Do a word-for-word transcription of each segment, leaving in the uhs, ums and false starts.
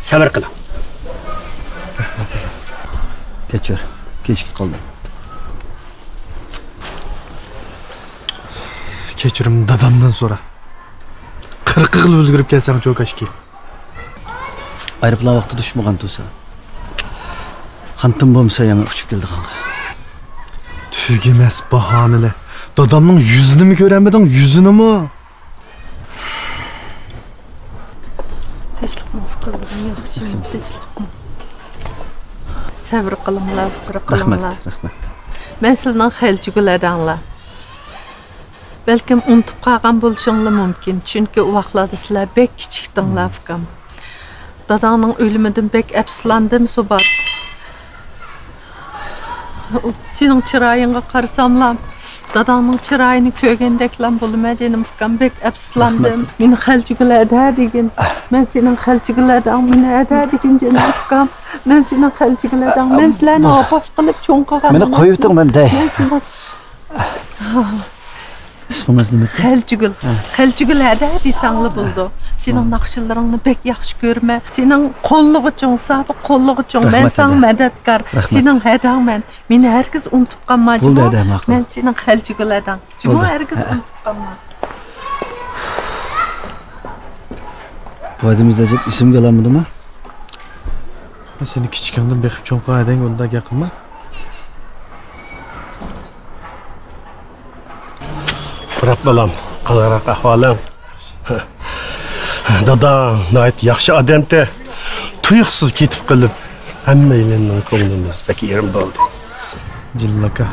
سەۋر قىلىڭ. كەچۈر، كېچىكىپ قالدىم. كەچۈرۈم دادامدىن سورا. قىرىق يىل ئۈلگۈرۈپ كەلسەڭ چوكاشكى. ئايروپىلان ۋاقتىدا ئۇچمىغان تۇرسا. قانىتىم بولمىسا يەنە ئۇچۇپ كېلىدىغانغا. تۈگىمەس باھانىلەر. دادامنىڭ يۈزىنىمۇ كۆرەلمىدىڭ، يۈزىنىمۇ. تىنچلىقمۇ ئۇكىلىرىم، ياخشىمۇ؟ تىنچلىقمۇ؟ سەۋر قىلىڭلار، پىكىر قىلىڭلار. رەھمەت، رەھمەت. مەن سىلىنىڭ خەلچىگۈل ھەدەڭلار. بەلكىم ئۇنتۇپ قالغان بولۇشۇڭلار مۇمكىن، چۈنكى ئۇ ۋاقىتلاردا سىلەر بەك كىچىكتىڭلار، ئۇكام. داداڭنىڭ ئۆلۈمىدىن بەك ئەپسۇسلاندىم، سۇبات. سېنىڭ چىرايىڭغا قارىساملا، داداڭنىڭ چىرايىنى كۆرگەندەكلا بولىمەن، جېنىم ئۇكام، بەك ئەپسۇسلاندىم. رەھمەت. مېنى خەلچىگۈل ھەدە دېگىن. مەن سېنىڭ خەلچىگۈل ھەدەڭ، مېنى ھەدە دېگىن، جېنىم ئۇكام. مەن سېنىڭ خەلچىگۈل ھەدەڭ. مەن سىلەرنى بولدى. ئاپاش قىلىپ چوڭ قىلغان. مېنى قويۇۋېتىڭ، مەن دەي. مەن سېنىڭ ئىسمىڭىز نېمە ئىدى؟ خەلچىگۈل. ھە. خەلچىگۈل ھەدە دېسەڭلا بولىدۇ. سېنىڭ ناخشىلىرىڭنى بەك ياخشى كۆرىمەن. سېنىڭ قوللىغۇچۇڭ، سابىق قوللىغۇچۇڭ. مەن ساڭا مەدەتكار. رەھمەت. سېنىڭ ھەدەڭ مەن. مېنى ھەرگىز ئۇنتۇپ قالما، جۇمۇ. بولدى، ھەدە، ماقۇل. مەن سېنىڭ خەلچىگۈل ھەدەڭ. جۇمۇ، ھەرگىز ئۇنتۇپ قالما. بۇ ئادەم ئۆزى ئەجەب ئېسىمگە ئالالمىدىما؟ سېنى كىچىكىڭدىن بېقىپ چوڭ قىلغان ھەدەڭگە ئۇنداق گەپ قىلما. بىراق بالام، قانداقراق ئەھۋالىڭ؟ داداڭ ناھايىتى ياخشى ئادەمتى. تۇيۇقسىز كېتىپ قېلىپ، ھەممەيلەننىڭ كۆڭلىمىز بەك يېرىم بولدى. جېلىل ئاكا.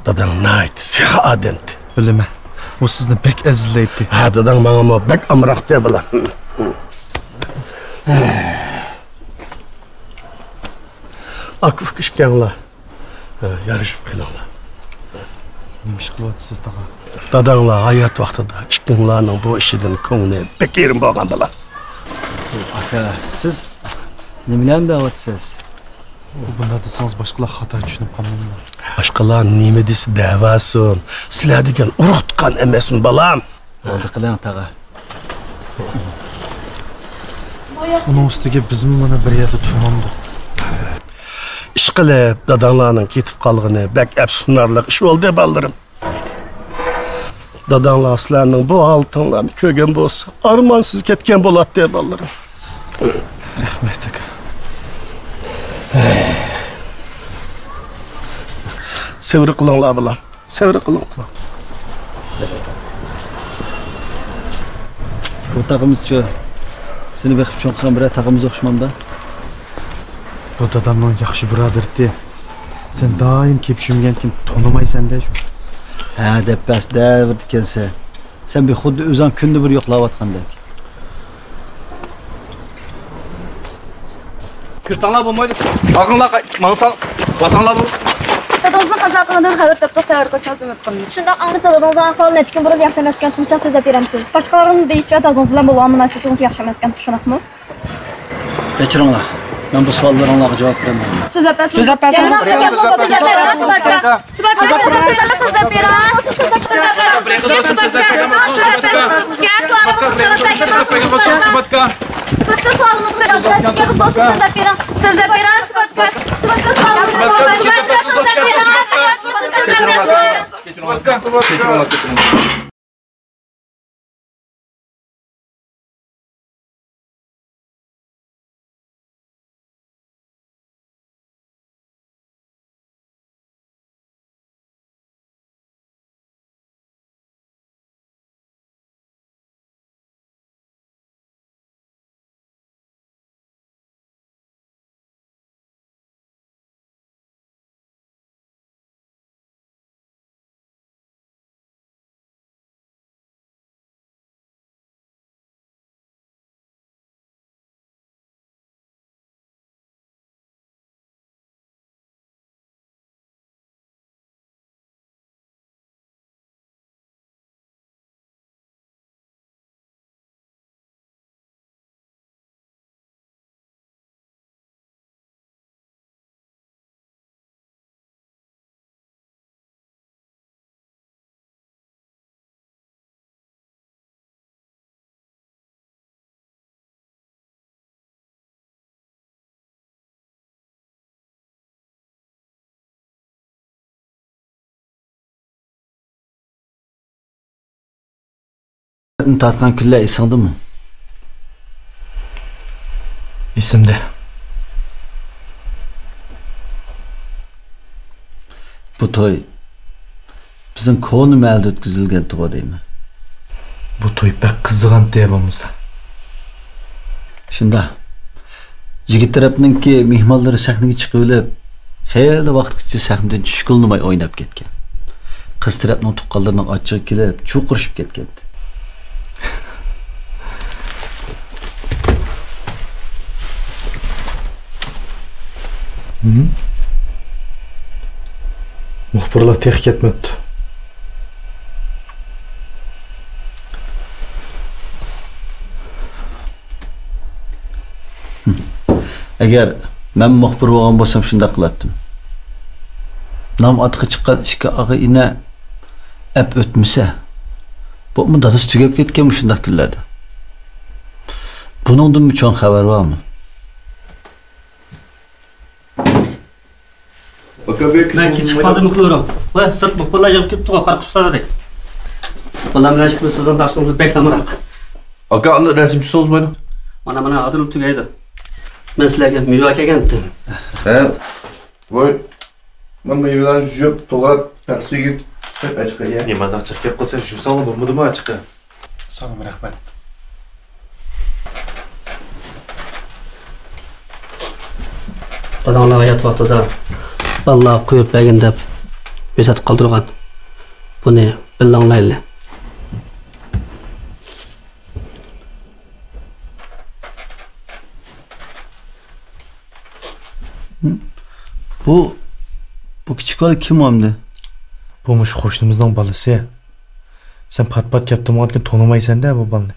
داداڭ ناھايىتى سېخىي ئادەمتى. بىلىمەن. ئۇ سىزنى بەك ئەزىزلەيتتى. ھە، داداڭ ماڭىمۇ بەك ئامراقتى، بالام. ئاكا-ئۇكا ئىككىڭلار. ھە، يارىشىپ قېلىڭلار. نېمە ئىش قىلىۋاتىسىز، تاغا؟ داداڭلار ھايات ۋاقتىدا ئىككىڭلارنىڭ بۇ ئىشىدىن كۆڭلى بەك يېرىم بولغان، بالام. ئاكا، سىز نېمىلەرنى دەۋاتىسىز؟ بۇنداق دېسىڭىز، باشقىلار خاتا چۈشىنىپ قالمامدۇ؟ باشقىلار نېمە دېسە دەۋاتسۇن، سىلەر دېگەن ئۇرۇق-تۇغقان ئەمەسمۇ، بالام؟ بولدى قىلىڭ، تاغا. ئۇنىڭ ئۈستىگە بىزمۇ مانا بىر يەردە تۇرمامدۇق. ئىشقىلىپ، داداڭلارنىڭ كېتىپ قالغىنى بەك ئەپسۇسلىنارلىق ئىش بولدى، بالىلىرىم. داداڭلار سىلەرنىڭ بۇ ھالىتىڭلارنى كۆرگەن بولسا، ئارمانسىز كەتكەن بولاتتى، بالىلىرىم. رەھمەت، ئاكا. سەۋر قىلىڭلار، بالام. سەۋر قىلىڭ. بۇ تاغىمىزچۇ؟ سېنى بېقىپ چوڭ قىلغان بىرەر تاغىمىز ئوخشىمامدا؟ بۇ دادامنىڭ ياخشى بۇرادىرىتى. سەن دائىم كېلىپ چۈشۈمگەنكىن تونۇمايسەن-دە شۇ. ھە، دەپ بەس دەۋېرىدىكەنسەن. سەن بىر خۇددى ئۆزۈڭ كۈندە بىر يوقلاۋاتقاندەك. كىرسەڭلار بولمايدۇ. باقىڭلار، ماڭساڭ، بارساڭلار بولىدۇ. دادىڭىزنىڭ قازا قىلغىنىدىن خەۋەر تاپتۇق، سەۋر قىلىشىڭىزنى ئۈمىد قىلىمىز. شۇنداق ئاڭرىسا دادىڭىزنىڭ ئەھۋالى نەچچە كۈن بۇرۇن ياخشى ئەمەسكەن، تۇرمۇشىڭىز سۆزلەپ بېرەمسىز؟ باشقىلارنىڭ دېيىشىچە دادىڭىز بىلەن بولغان مۇناسىۋىتىڭىز ياخشى ئەمەسكەن، شۇنداقمۇ؟ كەچۈرۈڭلار، مەن بۇ سوئاللىرىڭلارغا جاۋاب بېرەلمەيمەن. سۆزلەپ بەرسىڭىز. سۆزلەپ بەرسىڭىز. يەنە قىلىپ گەپ بولسا سۆزلەپ بېرىڭ. سۈبەتكە. سۈبەتكە، سۆزلەپ بېرىڭ. سۆزلەپ بېرىڭ. سۈبەتكە. سۈبەتكە، سوئالىڭىزنى سۆزلەپ بېرىڭ. سۈبەتكە. سۈبەتكە، سوئالىڭىزنى سۆزلەپ بېرىڭ. سۆزلەپ بېرىڭ. سۈبەتكە. سۈبەتكە، سوئالىڭىزنى سۆزلەپ بېرىڭ. سۆزلەپ بېرىڭ. سۈبەتكە. سۆزلەپ بېرىڭ. تارتقان كۈنلەر ئېسىڭدىمۇ؟ ئېسىمدە. بۇ توي بىزنىڭ كونا مەھەلدە ئۆتكۈزۈلگەنتىغۇ دەيمەن. بۇ توي بەك قىزىغانتى بولمىسا. شۇنداق. يىگىت تەرەپنىڭكى مېھمانلىرى سەھنىگە چىقىۋېلىپ، خېلى ۋاقىتقىچە سەھنىدىن چۈشكىلىنماي ئويناپ كەتكەن. قىز تەرەپنىڭ تۇغقانلىرىنىڭ ئاچچىقى كېلىپ، چۇرقىرىشىپ كەتكەنىدى. مۇخبىرلار تېخى كەتمەپتۇ. ئەگەر مەن مۇخبىر بولغان بولسام، شۇنداق قىلاتتىم. نام ئاتىقى چىققان ئىككى ئاغا ئىنى ئەپ ئۆتمىسە، بولۇپمۇ دادىسى تۈگەپ كەتكەن مۇشۇنداق كۈنلەردە. بۇنىڭدىنمۇ چوڭ خەۋەر بارمۇ؟ ئاكا، بەك مەن كېچىكىپ قالدىم، مۇخبىرىم. ۋە سىرت مۇخبىرلار يىغىپ كېتىپتىغۇ، قارا قۇشلار دېدى. بالام بىلەن ئىككىمىز سىزنىڭ ناخشىڭىزنى بەك ئامراق. ئاكا، ئاندىن رەسىم چۈشسىڭىز بولىدۇ. مانا، مانا، ھازىرلا تۈگەيدۇ. مەن سىلەرگە مېۋە ئەكەلگەنتىم. ھە. ۋاي، مانا مېۋىلەرنى يۇيۇپ، توغراپ، تەخسىگە سەپ ئاچىقى يە. نېمانداق جىق گەپ قىلسا، يۇساڭلا بولمىدىمۇ ئاچىقى؟ ساڭىمۇ رەھمەت. داداڭلار ھايات ۋاقتىدا بالىلارغا قويۇپ بەرگىن دەپ ۋەسىيەت قالدۇرغان. بۇنى بىللە ئاڭلايلى. بۇ، بۇ كىچىك بالا كىم ئەمدى؟ بۇ مۇشۇ قوشنىمىزنىڭ بالىسى. سەن پات-پات كەپتىمغانكىن تونۇمايسەن-دە بۇ بالىنى.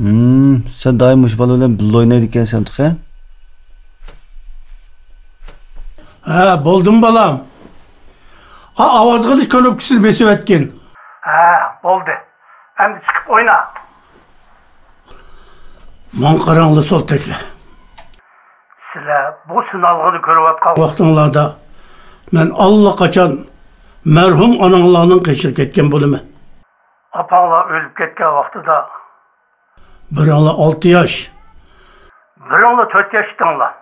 ھىم، سەن دائىم مۇشۇ بالا بىلەن بىللە ئوينايدىكەنسەن تېخى. ھە، بولدىم بالام. ئا، ئاۋاز قىلىش كۇنۇپكىسىنى بېسىۋەتكىن. ھە، بولدى. ئەمدى چىقىپ ئوينا. ماڭا قاراڭلار، سول تەكلە. سىلەر بۇ سىنالغۇنى كۆرۈۋاتقان ۋاقتىڭلاردا مەن ئاللىقاچان مەرھۇم ئاناڭلارنىڭ قېشىغا كەتكەن بولىمەن. ئاپاڭلار ئۆلۈپ كەتكەن ۋاقتىدا بىرىڭلار ئالتە ياش، بىرىڭلار تۆت ياش ئىدىڭلار.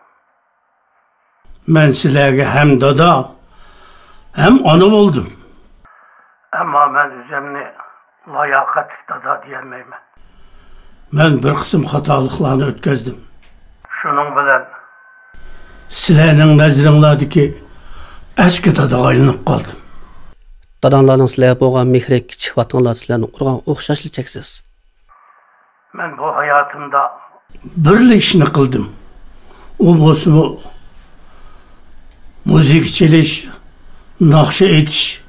مەن سىلەرگە ھەم دادا، ھەم ئانا بولدۇم. ئەمما مەن ئۆزۈمنى لاياقەتلىك دادا دېيەلمەيمەن. مەن بىر قىسىم خاتالىقلارنى ئۆتكۈزدۈم. شۇنىڭ بىلەن سىلەرنىڭ نەزىرىڭلاردىكى ئەسكى دادىغا ئايلىنىپ قالدىم. داداڭلارنىڭ سىلەرگە بولغان مېھرى كىچىك ۋاقتىڭلاردا سىلەرنى ئۇرغان ئوخشاشلا چەكسىز. مەن بۇ ھاياتىمدا بىرلا ئىشنى قىلدىم. ئۇ بولسىمۇ مۇزىكا چېلىش، ناخشا ئېيتىش.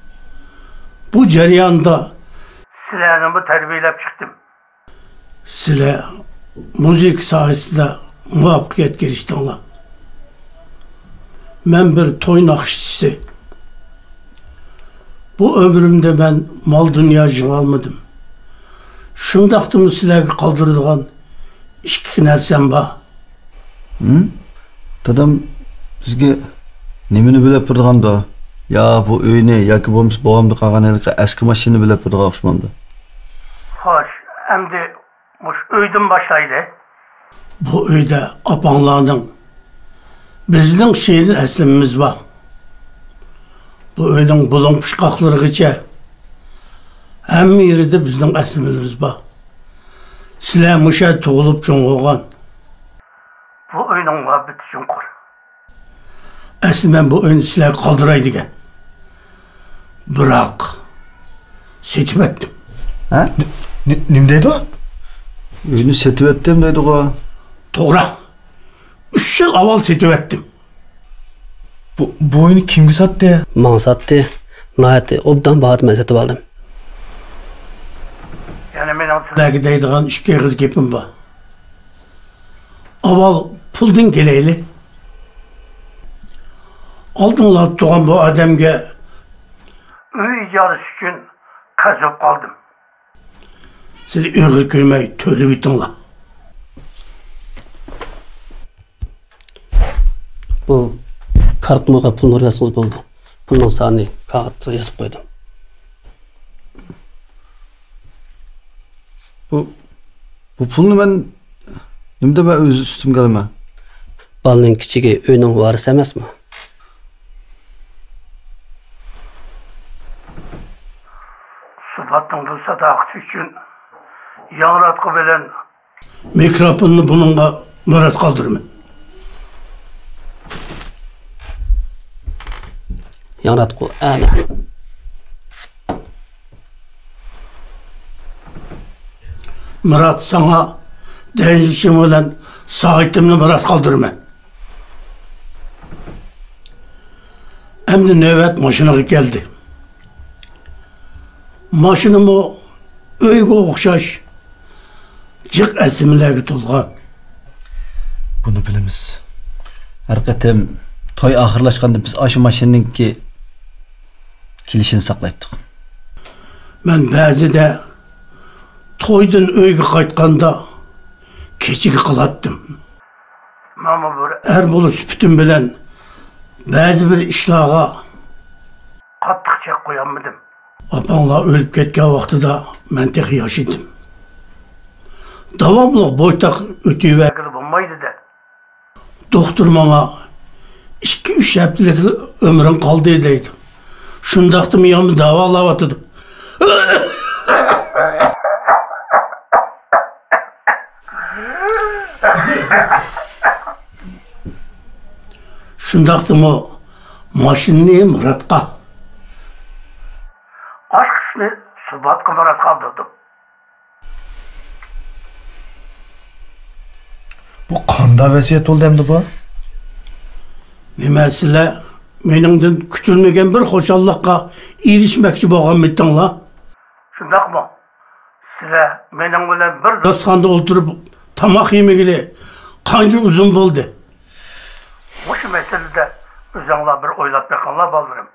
بۇ جەرياندا سىلەرنىمۇ تەربىيەلەپ چىقتىم. سىلەر مۇزىكا ساھەسىدە مۇۋەپپەقىيەتكە ئېرىشتىڭلار. مەن بىر توي ناخشىچىسى. بۇ ئۆمرۈمدە مەن مال-دۇنيا يىغالمىدىم. شۇنداقتىمۇ سىلەرگە قالدۇرىدىغان ئىككى نەرسەم بار. ھىم؟ دادام بىزگە نېمىنى بۆلەپ بېرىدىغاندۇ؟ يا بۇ ئۆينى ياكى بولمىسا بوۋامدا قالغان ھېلىقى ئەسكى ماشىنىنى بۆلەپ بېرىدىغان ئوخشىمامدۇ؟ خوش، ئەمدى مۇشۇ ئۆيدىن باشلايلى. بۇ ئۆيدە ئاپاڭلارنىڭ، بىزنىڭ شېرىن ئەسلىمىمىز بار. بۇ ئۆينىڭ بۇلۇڭ-پۇچقاقلىرىغىچە ھەممە يېرىدە بىزنىڭ ئەسلىمىلىرىمىز بار. سىلەر مۇشۇ يەردە تۇغۇلۇپ چوڭ بولغان. بۇ ئۆينىڭ مۇھەببىتى چوڭقۇر. ئەسلى مەن بۇ ئۆينى سىلەرگە قالدۇراي دېگەن. بىراق، سېتىۋەتتىم. ھە؟ نېمە دەيدۇ؟ ئۆينى سېتىۋەتتىم دەيدىغۇ. توغرا. ئۈچ يىل ئاۋۋال سېتىۋەتتىم. بۇ، بۇ ئۆينى كىمگە ساتتى؟ ماڭا ساتتى. ناھايىتى ئوبدان باھادا مەن سېتىۋالدىم. يەنە مېنىڭ سىلەرگە دەيدىغان ئىككى ئېغىز گېپىم بار. ئاۋۋال پۇلدىن كېلەيلى. ئالدىڭلاردا تۇرغان بۇ ئادەمگە ئۆي ئىجارىسى ئۈچۈن قەرز بولۇپ قالدىم. سىلەر ئېغىر كۆرمەي تۆلىۋېتىڭلار. بۇ كارتا نومۇرغا پۇل نومۇر يازسىڭىز بولىدۇ. پۇلنىڭ سانىنى كاغىتقا يېزىپ قويدۇم. بۇ، بۇ پۇلنى مەن نېمە دەپ ئۆز ئۈستۈمگە ئالىمەن؟ بالىنىڭ كىچىكى ئۆينىڭ ۋارىسى ئەمەسمۇ؟ سۇپاتنىڭ بۇ ساداقىتى ئۈچۈن ياڭراتقۇ بىلەن مىكروفوننى بۇنىڭغا مىراس قالدۇرىمەن. ياڭراتقۇ، ئەنە. مىرات، ساڭا دەنجىشىم بىلەن سائىتىمنى مىراس قالدۇرىمەن. ئەمدى نۆۋەت ماشىنىغا كەلدى. ماشىنىمۇ ئۆيگە ئوخشاش جىق ئەسلىمىلەرگە تولغان. بۇنى بىلىمىز. ھەر قېتىم توي ئاخىرلاشقاندا بىز ئاشۇ ماشىنىنىڭكى كېلىشىنى ساقلايتتۇق. مەن بەزىدە تويدىن ئۆيگە قايتقاندا كېچىگە قالاتتىم. مانا بىر ئەر بولۇش سۈپىتىم بىلەن بەزى بىر ئىشلارغا قاتتىق چەك قويالمىدىم. ئاپاڭلار ئۆلۈپ كەتكەن ۋاقتىدا مەن تېخى ياش ئىدىم. داۋاملىق بويتاق ئۆتۈۋەرگىلى بولمايدۇ-دە. دوختۇر ماڭا، «ئىككى-ئۈچ ھەپتىلىك ئۆمرۈڭ قالدى» دەيدۇ. شۇنداقتىمۇ يەنە داۋالاۋاتىدۇ. شۇنداقتىمۇ ماشىنىنى مۇراتقا، ئاچقۇچنى سۇباتقا مىراس قالدۇردۇم. بۇ قانداق ۋەسىيەت بولدى ئەمدى بۇ؟ نېمە، سىلەر مېنىڭدىن كۈتۈلمىگەن بىر خۇشاللىققا ئېرىشمەكچى بولغانمىدىڭلار؟ شۇنداقمۇ؟ سىلەر مېنىڭ بىلەن بىر داستىخاندا ئولتۇرۇپ تاماق يېمىگىلى قانچە ئۇزۇن بولدى؟ مۇشۇ مەسىلىدە ئۆزۈڭلار بىر ئويلاپ بېقىڭلار، بالىلىرىم.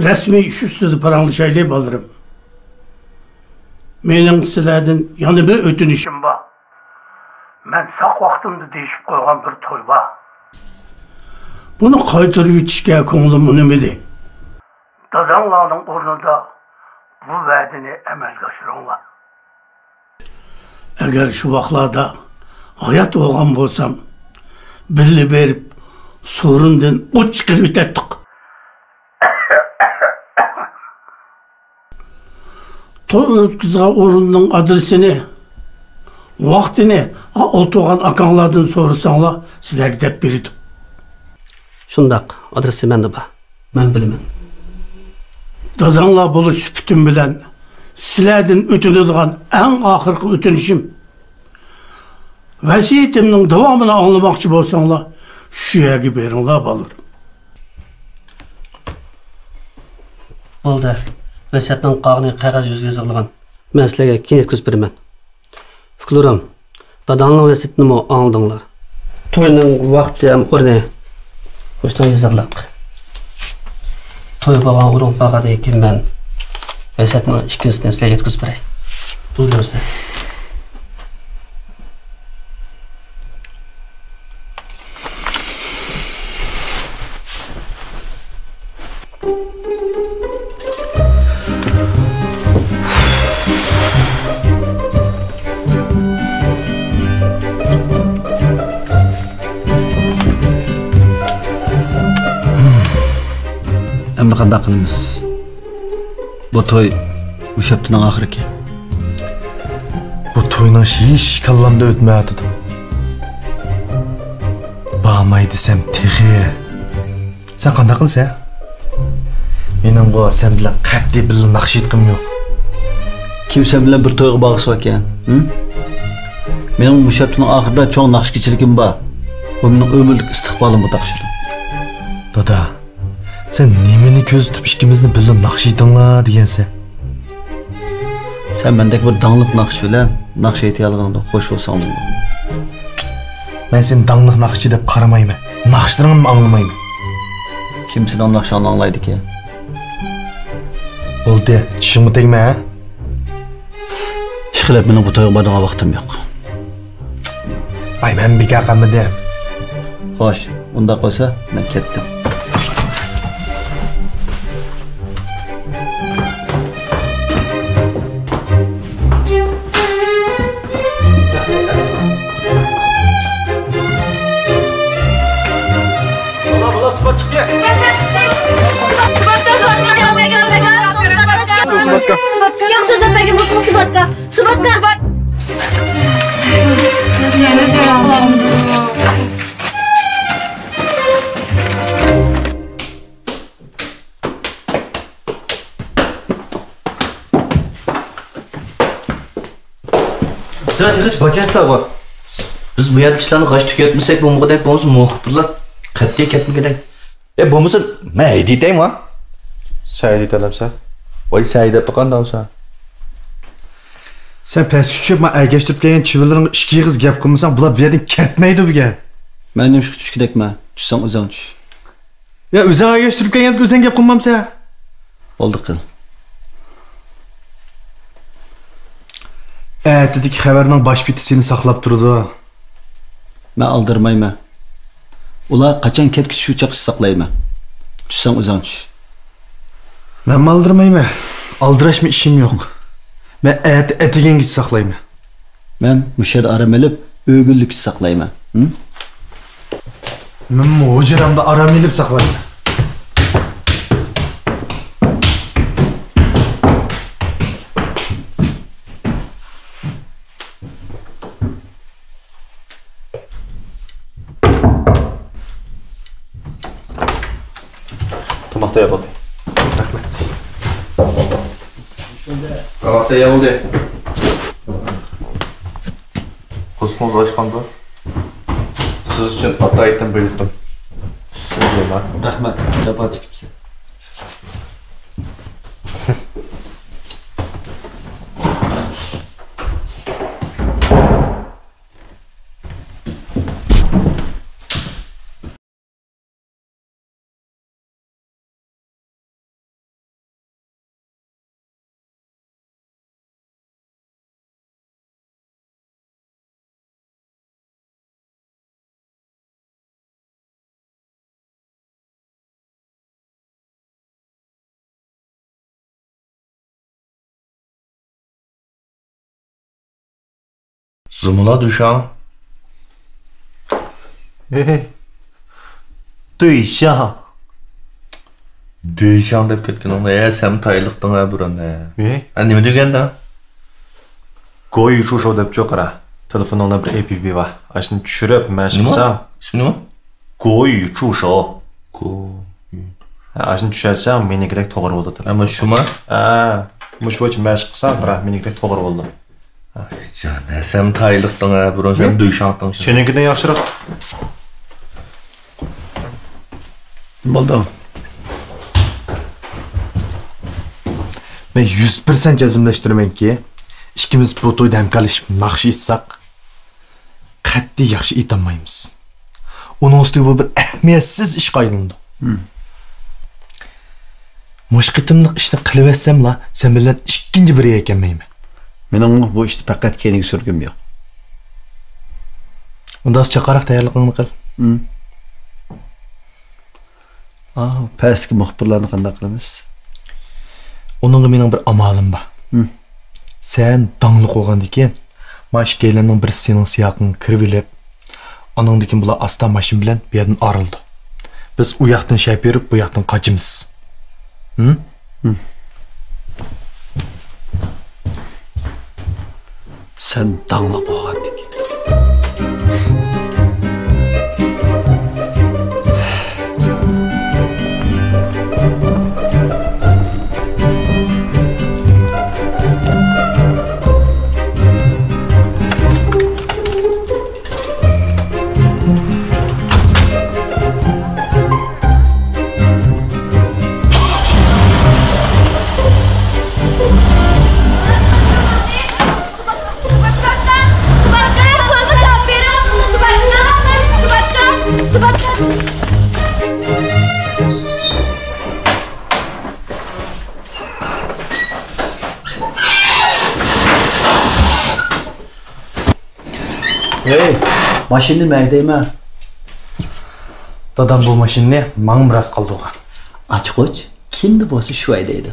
رەسمىي ئىش ئۈستىدە پاراڭلىشايلى، بالىلىرىم. مېنىڭ سىلەردىن يەنە بىر ئۆتۈنۈشۈم بار. مەن ساق ۋاقتىمدا دېيىشىپ قويغان بىر توي بار. بۇنى قايتۇرۇۋېتىشكە كۆڭلۈم ئۇنىمىدى. داداڭلارنىڭ ئورنىدا بۇ ۋەدىنى ئەمەلگە ئاشۇرۇڭلار. ئەگەر شۇ ۋاقلاردا ھايات بولغان بولسام، بىللە بېرىپ سورۇندىن ئوت چىقىرىۋېتەتتۇق. توي ئۆتكۈزىدىغان ئورۇننىڭ ئادرېسىنى، ۋاقتىنى ئولتۇرغان ئاكاڭلاردىن سورىساڭلار، سىلەرگە دەپ بېرىدۇ. شۇنداق، ئادرېسى مەندە بار. مەن بىلىمەن. داداڭلار بولۇش سۈپىتىم بىلەن سىلەردىن ئۆتۈنىدىغان ئەڭ ئاخىرقى ئۆتۈنۈشۈم، ۋەسىيىتىمنىڭ داۋامىنى ئاڭلىماقچى بولساڭلار، شۇ يەرگە بېرىڭلار، بالىلىرىم. بولدى. ۋەسىيەتنىڭ قالغىنى قەغەز يۈزىگە يېزىلغان. مەن سىلەرگە كېيىن يەتكۈزۈپ بېرىمەن. ئۇكىلىرىم، داداڭنىڭ ۋەسىيىتىنىمۇ ئاڭلىدىڭلار. توينىڭ ۋاقتى ھەم ئورنى مۇشۇنىڭ يېزىقلىق. توي بولغان ئورۇنغا بارغاندىن كېيىن مەن ۋەسىيەتنىڭ ئىككىنچىسىنى سىلەرگە يەتكۈزۈپ بېرەي. بولدى دېمىسە. ئەمدى قانداق قىلىمىز؟ بۇ توي مۇشۇ ھەپتىنىڭ ئاخىرىكەن. بۇ توينىڭ ئىشى ھېچ كاللامدا ئۆتمەيۋاتىدۇ. بارماي دېسەم تېخى. سەن قانداق قىلىسەن؟ مېنىڭغۇ سەن بىلەن قەتئىي بىللە ناخشا ئېيتقۇم يوق. كىم سەن بىلەن بىر تويغا بارغۇسى باركەن؟ ھىم؟ مېنىڭ مۇشۇ ھەپتىنىڭ ئاخىرىدا چوڭ ناخشا كېچىلىكىم بار. بۇ مېنىڭ ئۆمۈرلۈك ئىستىقبالىمغا تاقىشىدۇ. دادا، سەن نېمىنى كۆزىتىپ ئىككىمىزنى بىللە ناخشا ئېيتىڭلار دېگەنسەن؟ سەن مەندەك بىر داڭلىق ناخشىچى بىلەن ناخشا ئېيتىيالىغىنىڭدىن خوش بولساڭ بولىدۇ. مەن سېنى داڭلىق ناخشىچى دەپ قارىمايمەن. ناخشىلىرىڭنىمۇ ئاڭلىمايمەن. كىم سېنىڭ ناخشاڭنى ئاڭلايدىكەن؟ بولدى، چىشىڭغا تەگمە، ھە؟ ئىشقىلىپ، مېنىڭ بۇ تويغا بارىدىغان ۋاقتىم يوق. ئاي، مەن بىكار قالمىدىم. خوش، ئۇنداق بولسا، مەن كەتتىم. سۇباتكا! سۇباتكا! سۇبات! سىلەر تېخىچە باركەنسىلەرغۇ؟ بىز بۇ يەردىكى ئىشلارنى غاش تۈگەتمىسەك بولمىغۇدەك، بولمىسا مۇخبىرلار قەتئىي كەتمىگۈدەك. ئە، بولمىسا مەن ھەيدىتەيمۇ؟ سەن ھەيدىتەلەمسەن؟ ۋاي، سەن ھەيدەپ باققاندا بولسا. سەن پەسكە چۈشۈپ، مانا ئەگەشتۈرۈپ كەلگەن چىۋىنلىرىڭغا ئىككى ئېغىز گەپ قىلمىساڭ، بۇلار بۇ يەردىن كەتمەيدۇ بۈگۈن. مەن نېمىشقا چۈشكۈدەكمەن؟ چۈشسەڭ ئۆزۈڭ چۈش. يا، ئۆزۈڭ ئەگەشتۈرۈپ كەلگەندىكىن ئۆزۈڭ گەپ قىلمامسەن؟ بولدى، قىل. ئەتىدىكى خەۋەرنىڭ باش بېتى سېنى ساقلاپ تۇرىدۇ. مەن ئالدىرىمايمەن. ئۇلار قاچان كەتكۈچە شۇ چاغقىچە ساقلايمەن. چۈشسەڭ ئۆزۈڭ چۈش. مەنمۇ ئالدىرىمايمەن. ئالدىراشمۇ ئىشىم يوق. مەن ئەتە ئەتىگەنگىچە ساقلايمەن. مەن مۇشۇ يەردە ئارام ئېلىپ، ئۆگۈنلۈككىچە ساقلايمەن. ھىم؟ مەنمۇ ھۇجرامدا ئارام ئېلىپ ساقلايمەن. تاماق تەييار بولدى. رەھمەت. تاماق تەييار بولدى. قورسىقىڭىز ئاچقاندۇ؟ سىز ئۈچۈن ئاتايىتىم بۇيرۇتتۇم. ئىسسىق يېمە. رەھمەت، جاپا چېكىپسىز. زۇمۇلا دۈشاڭ. ھېي. دۈيشاڭ. دۈيشاڭ دەپ كەتكىنىڭنى، ھە، سەن تايلىقتىڭ ھە بۇرۇن، ھە. ھېي. ھە، نېمە دېگەندە؟ گويۇ چۇشو دەپ چوقۇرا. تېلېفونۇڭدا بىر ئەپ بار. ئاشۇنى چۈشۈرۈپ مەشىق قىلساڭ. ئىسمى نېمە؟ گويۇ چۇشو. گويۇ. ھە، ئاشۇنى چۈشۈرسەڭ مېنىڭكىدەك توغرا بولىدۇ. ئەمما شۇما؟ ھە، مۇشۇ بويىچە مەشىق قىلساڭ، قارا، مېنىڭكىدەك توغرا بولىدۇ. ئاي جان، ھە، سەن تايلىقتىڭ ھە، بۇرۇن سەن دۈيشاڭتىڭ. سېنىڭكىدىن ياخشىراق. بولدى. مەن يۈز پىرسەنت جەزملەشتۈرىمەنكى، ئىككىمىز بۇ تويدا ھەمكارلىشىپ ناخشا ئېيتساق، قەتئىي ياخشى ئېيتالمايمىز. ئۇنىڭ ئۈستىگە بۇ بىر ئەھمىيەتسىز ئىشقا ئايلىنىدۇ. ھىم. مۇشۇ قېتىملىق ئىشنى قىلىۋەتسەملا، سەن بىلەن ئىككىنچى بىر يەرگە كەلمەيمەن. مېنىڭمۇ بۇ ئىشتا پەقەت كەينىگە سۈرگۈم يوق. ئۇنداق چاقاراق تەييارلىقىڭنى قىل. ھىم. ئا، پەستىكى مۇخبىرلارنى قانداق قىلىمىز؟ ئۇنىڭغا مېنىڭ بىر ئامالىم بار. ھىم. سەن داڭلىق بولغاندىكىن، مانا ئىككىيلەننىڭ بىرسى سېنىڭ سىياقىڭغا كىرىۋېلىپ، ئانىڭدىن كېيىن بۇلار ئاستا ماشىنا بىلەن بۇ يەردىن ئايرىلىدۇ. بىز ئۇ ياقتىن شەپ يۈرۈپ، بۇ ياقتىن قاچىمىز. ھىم؟ ھىم. سەن داڭلىق بولغاندىكىن. ھەي، ماشىنىنى مەن ھەيدەيمەن. دادام بۇ ماشىنىنى ماڭا مىراس قالدۇرغان. ئاچقۇچ كىمدە بولسا شۇ ھەيدەيدۇ.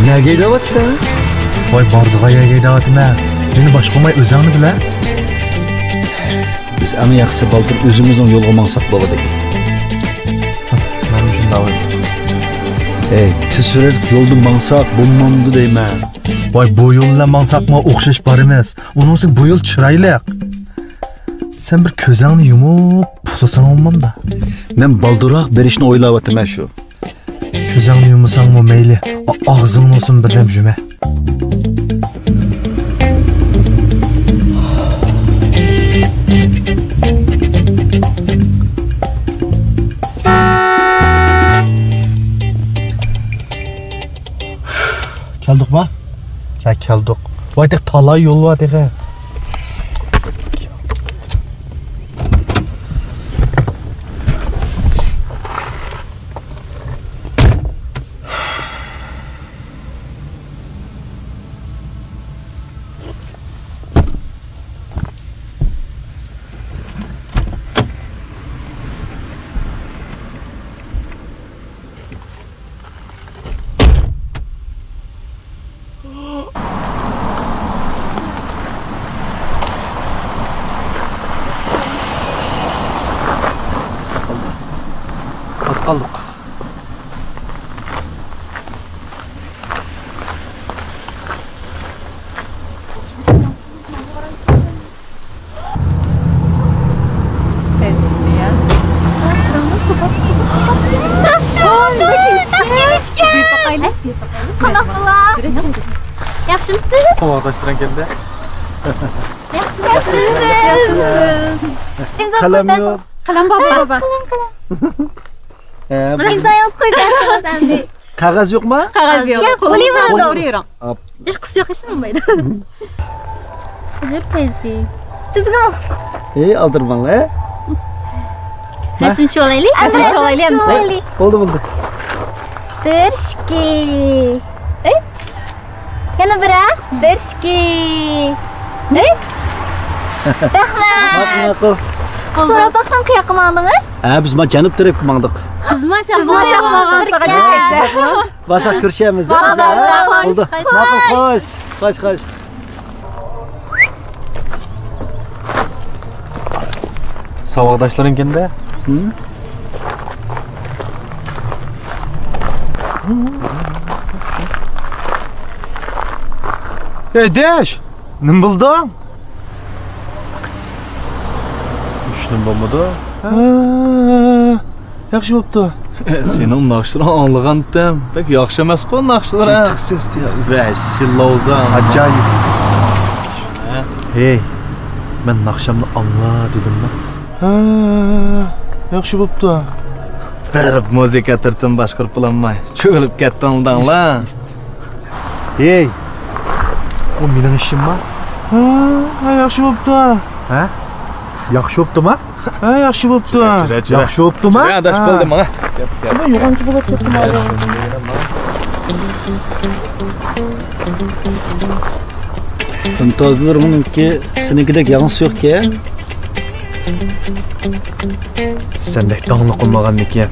نەگە ھەيدەۋاتىسەن؟ ۋاي، بارىدىغان يەرگە ھەيدەۋاتىمەن. مېنى باشقۇرماي ئۆزۈڭنى بىلە. بىز ئەڭ ياخشىسى بالدۇر ئۆزىمىزنىڭ يولىغا ماڭساق بولغۇدەك. مەنمۇ شۇنداق ئويلايمەن. ئەي، تېز سۈرئەتلىك يولدا ماڭساق بولمامدۇ دەيمەن. ۋاي، بۇ يول بىلەن ماڭساقمۇ ئوخشاش بارىمىز. ئۇنىڭ ئۈستىگە بۇ يول چىرايلىق. سەن بىر كۆزۈڭنى يۇمۇپ ئۇخلىساڭ بولمامدا؟ مەن بالدۇرراق بېرىشنى ئويلاۋاتىمەن شۇ. كۆزۈڭنى يۇمساڭمۇ مەيلى، ئا-، ئاغزىڭنى بولسۇن بىردەم يۇمە. كەلدۇقما؟ ھە، كەلدۇق. ۋاي، تېخى تالاي يول بار تېخى. ئاز قالدۇق. قانداق بولار؟ ياخشىمۇسىز؟ ساۋاقداشلىرىڭ كەلدى. ياخشىمۇسىز؟ قەلەم يوق. قەلەم بار، بار، بار. قەلەم، قەلەم. ئىمزايىڭىزنى قويۇپ بەرسىڭىز ئەمدى. قەغەز يوقما؟ قەغەز يوق. ياق، قولىڭىزدا بولىدۇ. ئاپ. ھېچ قىس يوق، ھېچ بولمايدۇ. تۈزگۈن. ئەي، ئالدىرىماڭلار، ھە؟ رەسىم چۈشۈرۈپ ئالايلى. رەسىم چۈشۈرۈپ ئالايلى ئەمىسە. بولدى، بولدى. بىر، ئىككى، ئۈچ. يەنە بىر، ھە؟ بىر، ئىككى، ئۈچ. رەھمەت. ماقۇل، ماقۇل. سوراپ باقسام، قاياققا ماڭدىڭىز؟ ھە، بىز ما جەنۇب تەرەپكە ماڭدۇق. بىز ما شەرققە ماڭدۇق. بارساق كۆرۈشەرمىز، ھە؟ بارساق، بارساق. بولدى. ماقۇل، خوش. خوش، خوش. ساۋاقداشلىرىڭكىن-دە؟ ھە؟ ئەي، دەش! نېمە بولدۇڭ؟ ھېچنېمە بولمىدى. ھە، ياخشى بوپتۇ. سېنىڭ ناخشىلىرىڭ ئاڭلىغانتىم. بەك ياخشى ئەمەسقۇ ناخشىلىرىڭ؟ تېخى سېسى، تېخى سېسى. ۋەھشىي لوزا. ئاجايىپ. ھە؟ ھەي، مەن ناخشامنى ئاڭلا دېدىممۇ؟ ھە، ياخشى بوپتۇ. بېرىپ مۇزىكا تۈرىنى باشقۇرۇپ بولالماي چۆكۈلۈپ كەتتىڭلار. ھەي، ئۇ مېنىڭ ئىشىمما؟ ھە، ھە، ياخشى بوپتۇ. ھە؟ ياخشى بوپتۇما؟ ھە، ياخشى بوپتۇ. ياخشى بوپتۇما؟ يا، ئاداش، ھە. بولدى ماڭا. يوغانچى بولۇپ كەتتىم ھازىر. ئىمتىيازلىرىڭنىڭكى سېنىڭكىدەك ياڭزىسى يوقكەن. سەندەك داڭلىق بولمىغاندىكىن.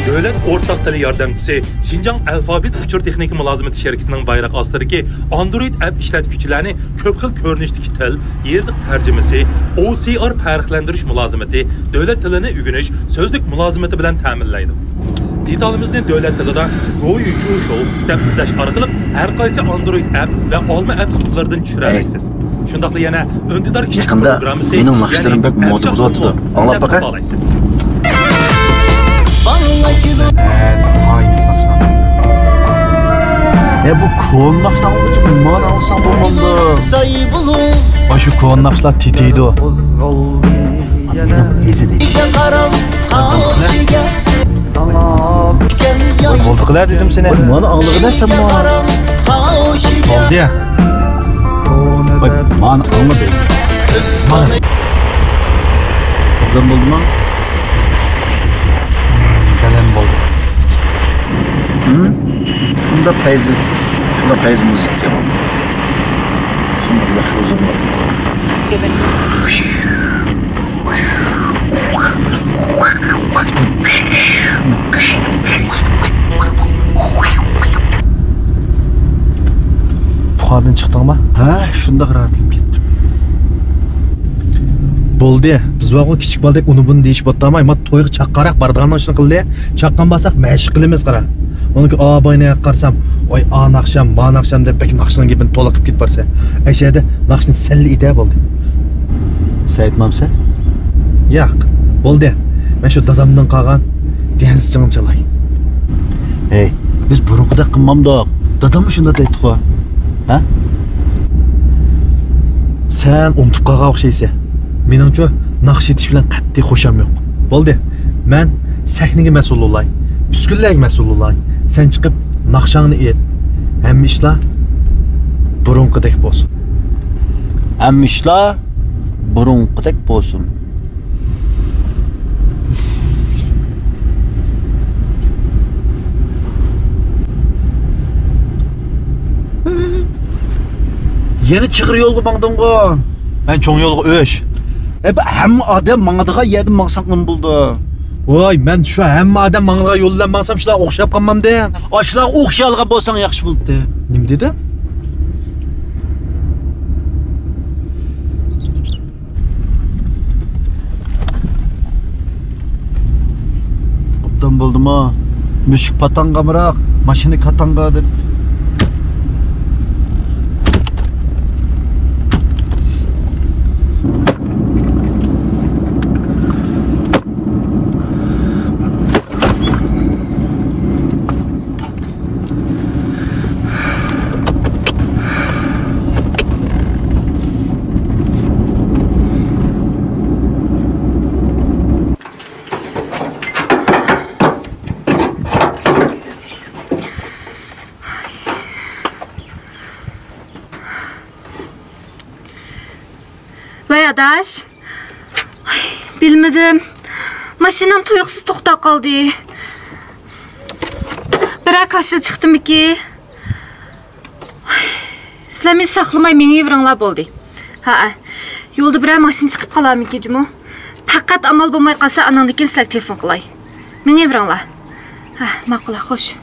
دۆلەت ئورتاق تىلى ياردەمچىسى، شىنجاڭ ئەلفابېت ئۇچۇر تېخنىكا مۇلازىمىتى شىركىتىنىڭ بايرىقى ئاستىدىكى ئاندرويد ئەپ ئىشلەتكۈچىلەرنى كۆپ خىل كۆرۈنۈشتىكى تىل، يېزىق تەرجىمىسى، ئو سى ئار پەرقلەندۈرۈش مۇلازىمىتى، دۆلەت تىلىنى ئۆگىنىش، سۆزلۈك مۇلازىمىتى بىلەن تەمىنلەيدۇ. دېتالىمىزنى دۆلەت تىلىدا گويۇ چۇشوۋ دەپ ئىزدەش ئارقىلىق ھەر قايسى ئاندرويد ئەپ ۋە ئالما ئەپ سۇپىلىرىدىن چۈشۈرەلەيسىز. شۇنداقلا يەنە ئۈندىدار كىچىك يېقىندا پروگراممىسى، مېنىڭ ناخشىلىرىم يەنى بەك مودا بولۇۋاتىدۇ. ئاڭلاپ باقاي. ھە، بۇ كونا ناخشىلارنى مانا ئاڭلىساڭ بولمامدۇ؟ ۋاي، شۇ كونا ناخشىلار تېتىيدۇ. مېنىڭ ئېزى دەيدۇ. ۋاي، بولدى قىلە دېدىم سېنى. ۋاي، مانا ئاڭلىغىنە سەن ما. بولدى. ۋاي، مانا ئاڭلا دەيمەن. مانا. ئوبدان بولدىما؟ بەلەن بولدى. ھىم؟ شۇنداق پەيزى، شۇنداق پەيزى مۇزىكا ئىكەن بۇ. پۇخادىن چىقتىڭما؟ ھە، شۇنداق راھەتلىنىپ كەتتىم. بولدى، بىز بارغۇ كىچىك بالىدەك ئۇنى بۇنى دېيىشىپ ئولتۇرماي، ما تويغا چاققانراق بارىدىغان ئىشنى قىلدى. چاققان بارساق مەشىق قىلىمىز قارا. ئۇنىڭكى ئاباينى قارىسام، ۋاي ئا ناخشام، ما ناخشام دەپ بەك ناخشىنىڭ گېپىنى تولا قىلىپ كېتىپ بارسا. ئەشەدە ناخشىنى سەللە ئېيتە بولدى. سەن ئېيتمامسەن؟ ياق، بولدى. مەن شۇ دادامدىن قالغان دېنسچىڭنى چالاي. ھەي، بىز بۇرۇنقىدەك قىلمامدۇق. داداممۇ شۇنداق دەيتتىغۇ. ھە؟ سەن ئۇنتۇپ قالغان ئوخشايسەن. مېنىڭچۇ ناخشا ئېيتىش بىلەن قەتئىي خۇشام يوق. بولدى، مەن سەھنىگە مەسئۇل بولاي، ئۈسكۈنىلەرگە مەسئۇل بولاي. سەن چىقىپ ناخشاڭنى ئېيت. ھەممە ئىشلار بۇرۇنقىدەك بولسۇن. ھەممە ئىشلار بۇرۇنقىدەك بولسۇن. يەنە چىغىر يولغا ماڭدىڭغۇ؟ مەن چوڭ يولغا ئۆچ. ئە، بۇ ھەممە ئادەم ماڭىدىغان يەردىن ماڭساڭ نېمە بولىدۇ؟ ۋاي، مەن شۇ ھەممە ئادەم ماڭىدىغان يول بىلەن ماڭسام، شۇلارغا ئوخشاپ قالمامدىم؟ ئاشۇلارغا ئوخشىيالىغان بولساڭ ياخشى بولاتتى. نېمە دېدىم؟ ئوبدان بولدىمۇ؟ مۈشۈك پاتاڭغا ئامراق، ماشىنا كاتاڭغا دەپ. ۋەي ئاداش، ئاي، بىلمىدىم. ماشىنام تۇيۇقسىز توختاپ قالدى. بىرەر كاشىلا چىقتىمىكى؟ ئاي، سىلەر مېنى ساقلىماي مېڭىۋېرىڭلار بولدى. ھەئە، يولدا بىرەر ماشىنا چىقىپ قالارمىكىن جۇمۇ؟ پەقەت ئامال بولماي قالسا، ئاناندىن كېيىن سىلەرگە تېلېفون قىلاي. مېڭىۋېرىڭلار. ھە، ماقۇل، خوش.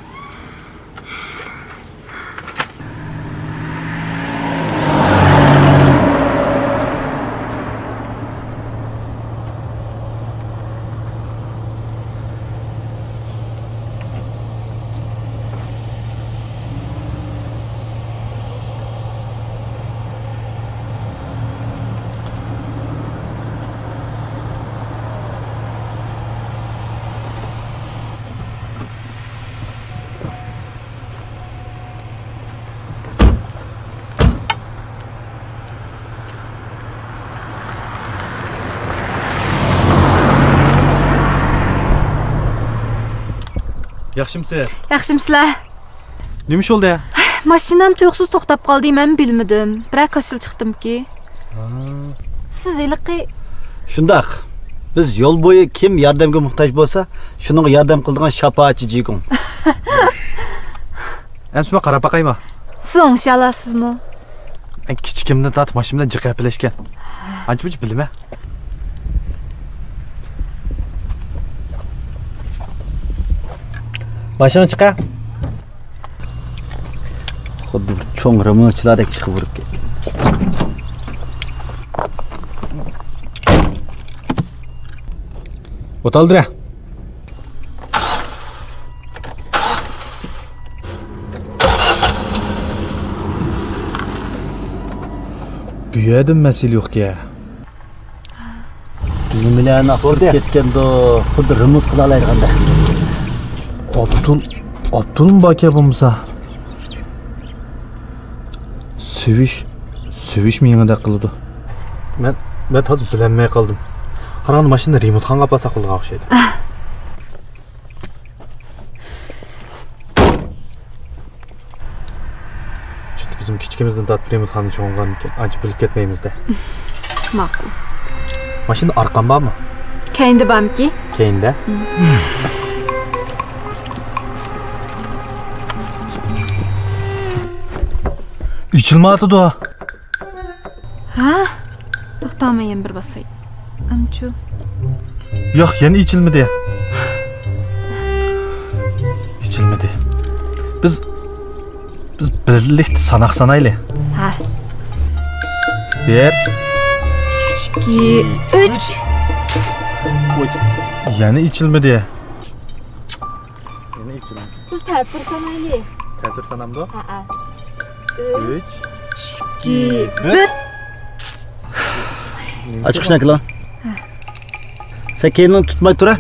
ياخشىمسىز؟ ياخشىمسىلەر؟ نېمە ئىش بولدى؟ ماشىنام تۇيۇقسىز توختاپ قالدى، مەنمۇ بىلمىدىم. بىرەر كاشىلا چىقتىمكى؟ ھا. سىز ھېلىقى. شۇنداق. بىز يول بويى كىم ياردەمگە موھتاج بولسا، شۇنىڭغا ياردەم قىلىدىغان شاپائەتچى جىگۇڭ. ئەمسە ماڭا قاراپ باقايما؟ سىز ئوڭشىيالامسىزمۇ؟ مەن كىچىكىمدىن تارتىپ ماشىنا بىلەن جىق ھەپىلەشكەن. ئانچە-مۇنچە بىلىمەن. ماشىنىغا چىقە. خۇددى بىر چوڭ رېمونتچىلاردەك ئىشقا بۇرۇپ كەتكەن. ئوتالدىرە. بۇ يەردىمۇ مەسىلە يوقكەن. نېمىلەرنى ئاختۇرۇپ كەتكەندۇ، خۇددى رېمونت قىلالايدىغاندەك قىلىپ كەتكەن. ئاپتول، ئاپتولمۇ باركەن بولمىسا. سېۋىش، سېۋىشمۇ يېڭىدەك قىلىدۇ. مەن، مەن تازا بىلەلمەي قالدىم. قاراڭدا ماشىنىنى رېمونتخانىغا ئاپارساق بولىدىغان ئوخشايدۇ. چۈنكى بىزمۇ كىچىكىمىزدىن تارتىپ رېمونتخانىدا چوڭىغاندىكىن ئانچە بىلىپ كەتمەيمىز-دە. ماقۇل. ماشىنىدا ئارقان بارمۇ؟ كەينىدە بارمىكى؟ كەينىدە. ئېچىلمايۋاتىدۇ. ھە؟ توختاڭ، مەن يەنە بىر باساي. ئەمچۇ. ياق، يەنە ئېچىلمىدى. ئېچىلمىدى. بىز، بىز بىرلىكتە ساناق سانايلى. ھە. بىر. ئىككى، ئۈچ. ئۈچ. ۋوي. يەنە ئېچىلمىدى. يەنە ئېچىلمىدى. بىز تەتۈر سانايلى. تەتۈر سانامدۇ؟ ھەئە. ئۈچ، ئۈچ، ئىككى، بىر. ئاچقۇچنى ئەكىلە. سەن كەينىڭنى تۇتماي تۇر، ھە؟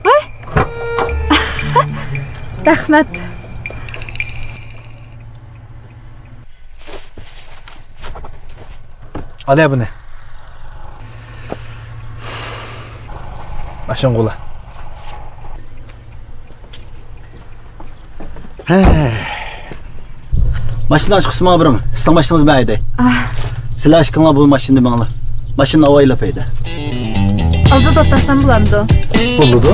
ۋاي. رەھمەت. ئالە بۇنى. ماشىنىغا ئۇلا. ھە. ماشىنا ئاچقۇچىسى ماڭا بېرىڭ. سىزنىڭ ماشىنىڭىز مەن ھەيدەي. ئاھ. سىلەر ئىككىڭلار بۇ ماشىنىدا مېڭىڭلار. ماشىنا ئاۋايلاپ ھەيدە. ئالدىدا توختاتسام بولامدۇ؟ بولىدۇ.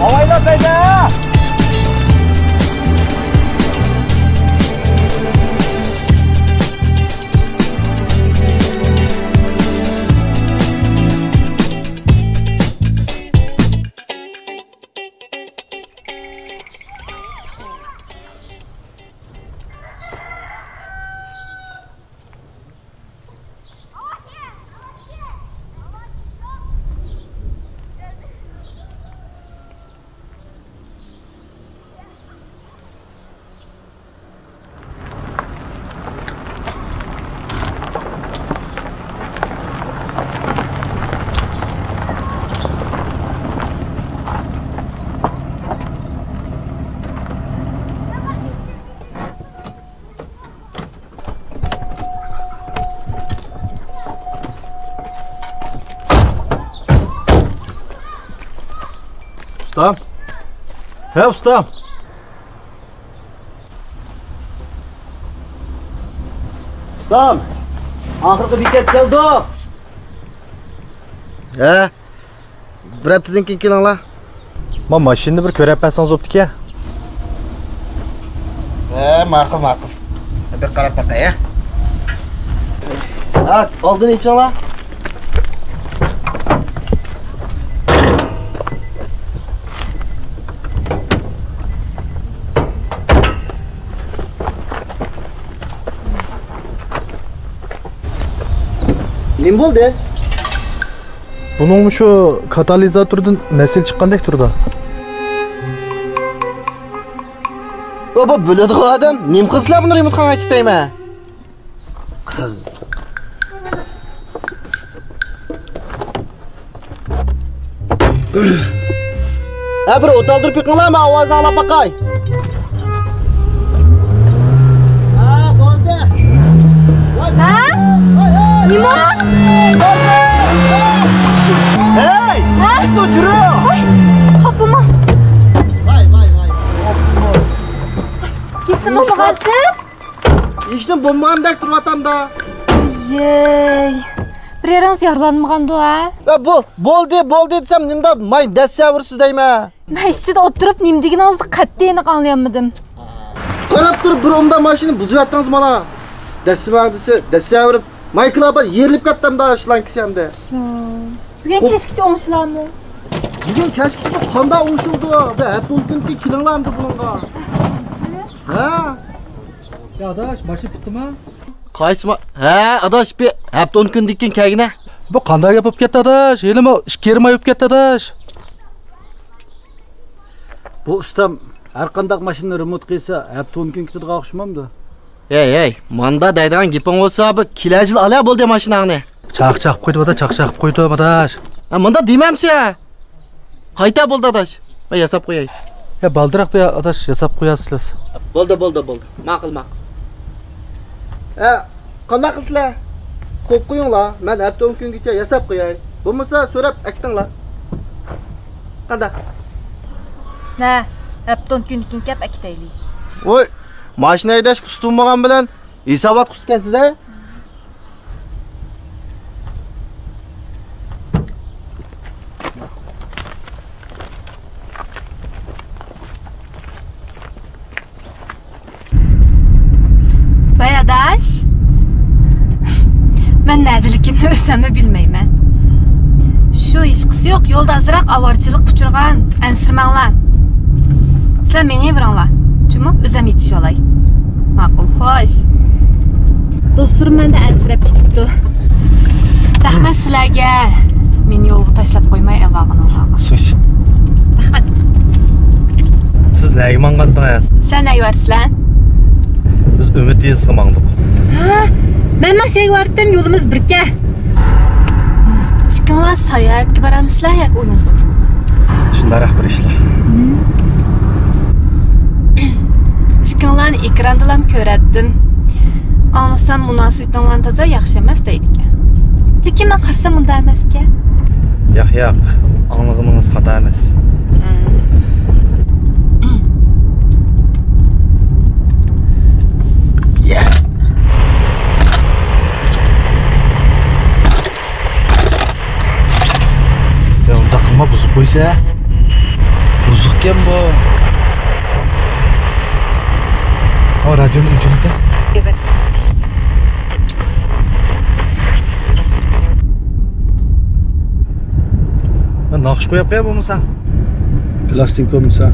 ئاۋايلاپ ھەيدە! ئۇستام. ھە، ئۇستام. ئۇستام، ئاخىرقى بېكەت كەلدۇق. ھە؟ بىر ھەپتىدىن كېيىن كېلىڭلار. ما ماشىنىنى بىر كۆرۈپ بەرسىڭىز بوپتىكەن. ھە، ماقۇل، ماقۇل. بىر قاراپ باقاي، ھە. ھە، ئالدىنى ئېچىڭلار. نېمە بولدى؟ بۇنىڭمۇ شۇ كاتالىزاتوردىن نەسىل چىققاندەك تۇرىدۇ. بۇ، بۇ بىلىدىغۇ ئادەم. نېمە قىلسىلەر بۇنى رېمونتخانىغا ئەكىپ بەرمە. قىز. ھە، بىر ئوت ئالدۇرۇپ بېقىڭلار، مەن ئاۋازنى ئاڭلاپ باقاي. ھە، بولدى. ھە؟ ۋاي، ۋاي، ۋاي. نېمە؟ ھەي! ھە؟ ۋاي، خاپىمەن. ۋاي، ۋاي، ۋاي. ھېچنېمە بولمىغانسىز؟ ھېچنېمە بولمىغاندەك تۇرۇۋاتامدا. يەي. بىر يېرىڭىز يارىلانمىغاندۇ، ھە؟ ۋە بۇ، بولدى، بولدى دېسەم، نېمىدا ماي دەسسەۋۇرسىز دەيمەن. مەن ئىچىدە ئولتۇرۇپ نېمە دېگىنىڭىزنى قەتئىي ئېنىق ئاڭلىيالمىدىم. قاراپ تۇرۇپ بىر ئومدا ماشىنا بۇزۇۋەتتىڭىز مانا. دەسسىۋەڭ دېسە، دەسسىۋېرىپ، مايكىلار بار يېرىلىپ كەتتىمدا شلانكىسى ئەمدى. بۈگۈن كەچكىچە ئوڭشىلارمۇ؟ بۈگۈن كەچكىچە قانداق ئوڭشىلىدۇ؟ بىر ھەپتە ئون كۈندىن كېيىن كېلىڭلار ئەمدى بۇنىڭغا. ھە؟ يا ئاداش، ماشىنا پۈتتىمۇ؟ قايسى ما-، ھە، ئاداش، بىر ھەپتە ئون كۈندىن كېيىن كەلگىنە. بۇ قانداق گەپ بولۇپ كەتتى، ئاداش؟ ھېلىمۇ ئىككى يېرىم ئاي بولۇپ كەتتى، ئاداش. بۇ ئۇستام ھەر قانداق ماشىنىنى رېمونت قىلسا، ھەپتە ئون كۈن كۈتىدىغان ئوخشىمامدۇ؟ ھەي، ھەي، ماندا دەيدىغان گېپىڭ بولسا، بۇ كېلەر يىل ئالە بولدى ماشىناڭنى. چاق چاقىپ قويدۇم، ئادا، چاق چاقىپ قويدۇم، ئاداش. ھە، مۇنداق دېمەمسە. قايتا بولدى، ئاداش. مەن ياساپ قوياي. يا، بالدۇراق بىر، ئاداش، ياساپ قويارسىلەر. بولدى، بولدى، بولدى. ماقۇل، ماقۇل. ھە، قانداق قىلسىلەر؟ قويۇپ قويۇڭلار، مەن ھەپتە ئون كۈنگىچە ياساپ قوياي. بولمىسا سۆرەپ ئەكىتىڭلار. قانداق؟ ھە، ھەپتە ئون كۈندىن كېيىن كەپ ئەكىتەيلى. ۋوي، ماشىنا ھەيدەشكە ئۇستا بولمىغان بىلەن ھېسابات قۇسىدىكەنسىز ھە؟ ۋاي ئاداش، مەن نەدىلىكىمنى ئۆزۈممۇ بىلمەيمەن. شۇ ھېچقىسى يوق، يولدا ئازراق ئاۋارىچىلىققا ئۇچرىغان، ئەنسىرىمەڭلار. سىلەر مېڭىۋېرىڭلار، جۇمۇ ئۆزۈم يېتىشىۋالاي. ماقۇل، خوش. دوستلىرىم مەندە ئەنسىرەپ كېتىپتۇ. رەھمەت سىلەرگە، مېنى يولغا تاشلاپ قويماي ئەۋالغىنىڭلارغا. سىز. رەھمەت. سىز نەگە ماڭغانتىڭىز؟ سىلەر نەگە بارىسىلەر؟ بىز ئۈمىد يېزىسىغا ماڭدۇق. ھە، مەنمۇ شەيگە باراتتىم، يولىمىز بىركە. ئىككىڭلار ساياھەتكە بارامسىلەر ياكى ئويۇن قويۇشقا؟ شۇنداقراق بىر ئىشلار. ئىككىڭلارنى ئېكراندىلام كۆرەتتىم. ئاڭلىسام، مۇناسىۋىتىڭلارنى تازا ياخشى ئەمەس دەيدىكەن. لېكىن مەن قارىسام، ئۇنداق ئەمەسكەن. ياق، ياق، ئاڭلىغىنىڭىز خاتا ئەمەس. ھە. يا. يا، ئۇنداق قىلما، بۇزۇپ قويسا. بۇزۇقكەن بۇ. ئا، رادىيونى ئۆچۈرۈڭ. ناخشا قويۇپ قويە بولمىسا. پىلاستىنكا بولمىسا.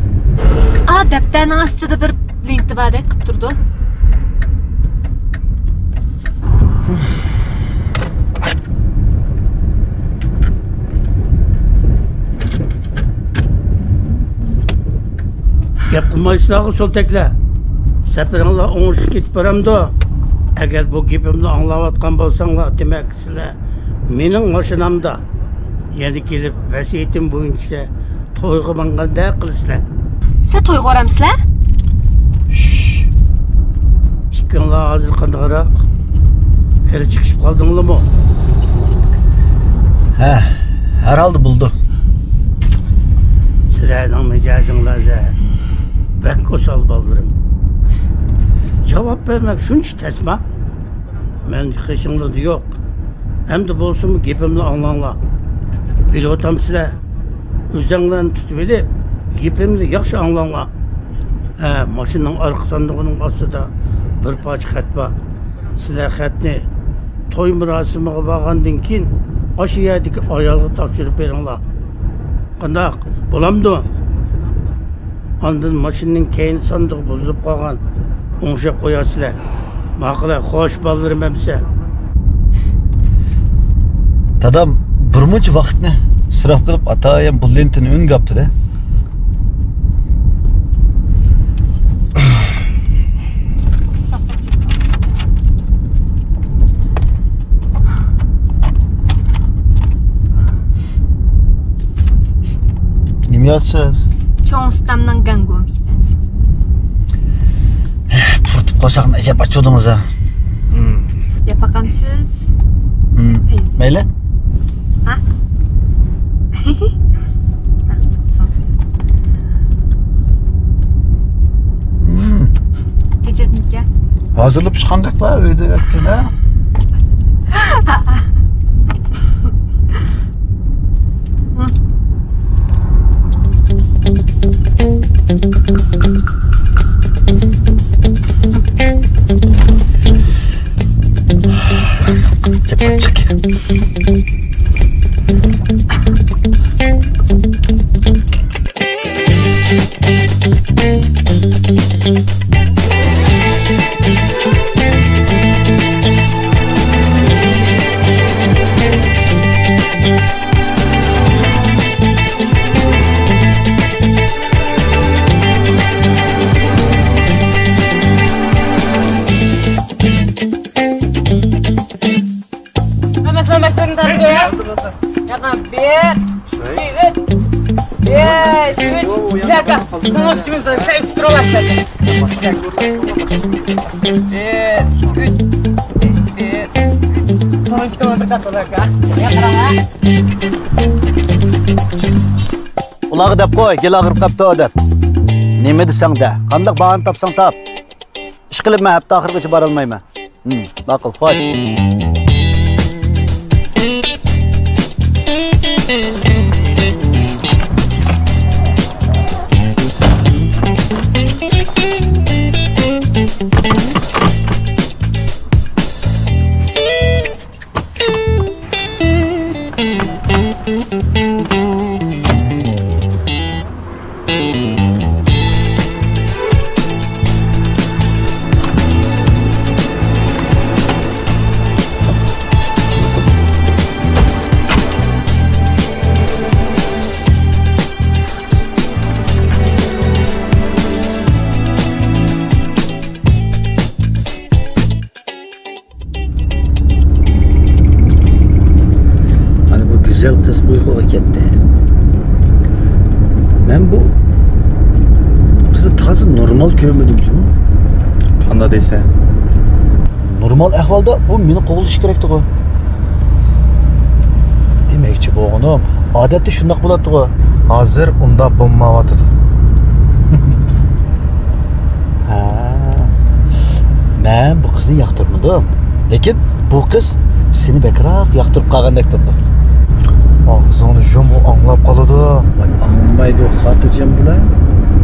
ئا، دەپتەرنىڭ ئاستىدا بىر لېنتا باردەك قىلىپ تۇرىدۇ. گەپ قىلمايسىلارغۇ سولتەكلەر. سەپىرىڭلار ئوڭۇشلۇق كېتىپ بارامدۇ؟ ئەگەر بۇ گېپىمنى ئاڭلاۋاتقان بولساڭلار، دېمەك، سىلەر مېنىڭ ماشىنامدا يەنە كېلىپ، ۋەسىيىتىم بويىچە تويغا ماڭغاندەك قىلىسىلەر. سىلەر تويغا بارامسىلەر؟ شش. ئىككىڭلار ھازىر قانداقراق؟ ھېلى چىقىشىپ قالدىڭلارمۇ؟ ھە، ھەر ھالدا بولىدۇ. سىلەرنىڭ مىجەزىڭلار زەھەر. بەك ئوسال بالىلىرىم. جاۋاب بەرمەك شۇنچە تەسما؟ مەن قېشىڭلاردا يوق. ئەمدى بولسىمۇ گېپىمنى ئاڭلاڭلار. بىلىۋاتامسىلەر؟ ئۆزەڭلارنى تۇتۇۋېلىپ، گېپىمنى ياخشى ئاڭلاڭلار. ھە، ماشىنىنىڭ ئارقا ساندۇقىنىڭ ئاستىدا بىر پارچە خەت بار. سىلەر خەتنى توي مۇراسىمىغا بارغاندىن كېيىن ئاشۇ يەردىكى ئايالغا تاپشۇرۇپ بېرىڭلار. قانداق؟ بولامدۇ؟ ئاندىن ماشىنىنىڭ كەينى ساندۇقى بۇزۇلۇپ قالغان. ئوڭشاپ قويارسىلەر. ماقۇل، خوش بالىلىرىم ئەمىسە. دادام بىر مۇنچە ۋاقىتنى ئىسراپ قىلىپ، ئاتايىن بۇ لېنتىنى ئۆڭگەپتۇ-دە. نېمە يازىسىز؟ چوڭ ئۇستامنىڭ گاڭگومى پەنسىنى. پۇرىتىپ قالساق ئەجەب ئاچۇدىڭىز ھە. يەپ باقامسىز؟ مەيلى. ھە؟ ھازىرلاپ چىققاندەكلا ئۆيدە ياتقىنا. ھەممىسىنىڭ باشلىرىنى تارتىپ قويۇڭ. ياقا بىر، ئىككى، ئۈچ. بەش، ئۈچ، ياقا. سىڭىپ چىمىز، سەن ئۈچ تۇرۇڭلار. بىر، ئىككى، ئۈچ. بىر، ئىككى، ئۈچ. ئۇلارغا دەپ قوي، گېلى ئاغرىپ قاپتۇ دەپ. نېمە دېسەڭ دە، قانداق باھانە تاپساڭ تاپ. ئىشقىلىپ مەن ھەپتە ئاخىرىغىچە بارالمايمەن. ھىم، ماقۇل، خوش. ئانا بۇ گۈزەل قىز ئۇيقۇغا كەتتى. مەن بۇ قىزنى تازا نورمال كۆرمىدىم جۇمۇ. قانداق دەيسەن؟ نورمال ئەھۋالدا ئۇ مېنى قوغلىشى كېرەكتىغۇ. دېمەكچى بولغىنىم، ئادەتتە شۇنداق بولاتتىغۇ. ھازىر ئۇنداق بولمايۋاتىدۇ. ھە. مەن بۇ قىزنى ياقتۇرمىدىم. لېكىن بۇ قىز سېنى بەكرەك ياقتۇرۇپ قالغاندەك تۇرىدۇ. ئاغزىڭنى يۇم، ئۇ ئاڭلاپ قالىدۇ. ۋاي، ئاڭلىمايدۇ، خاتىرجەم بولە.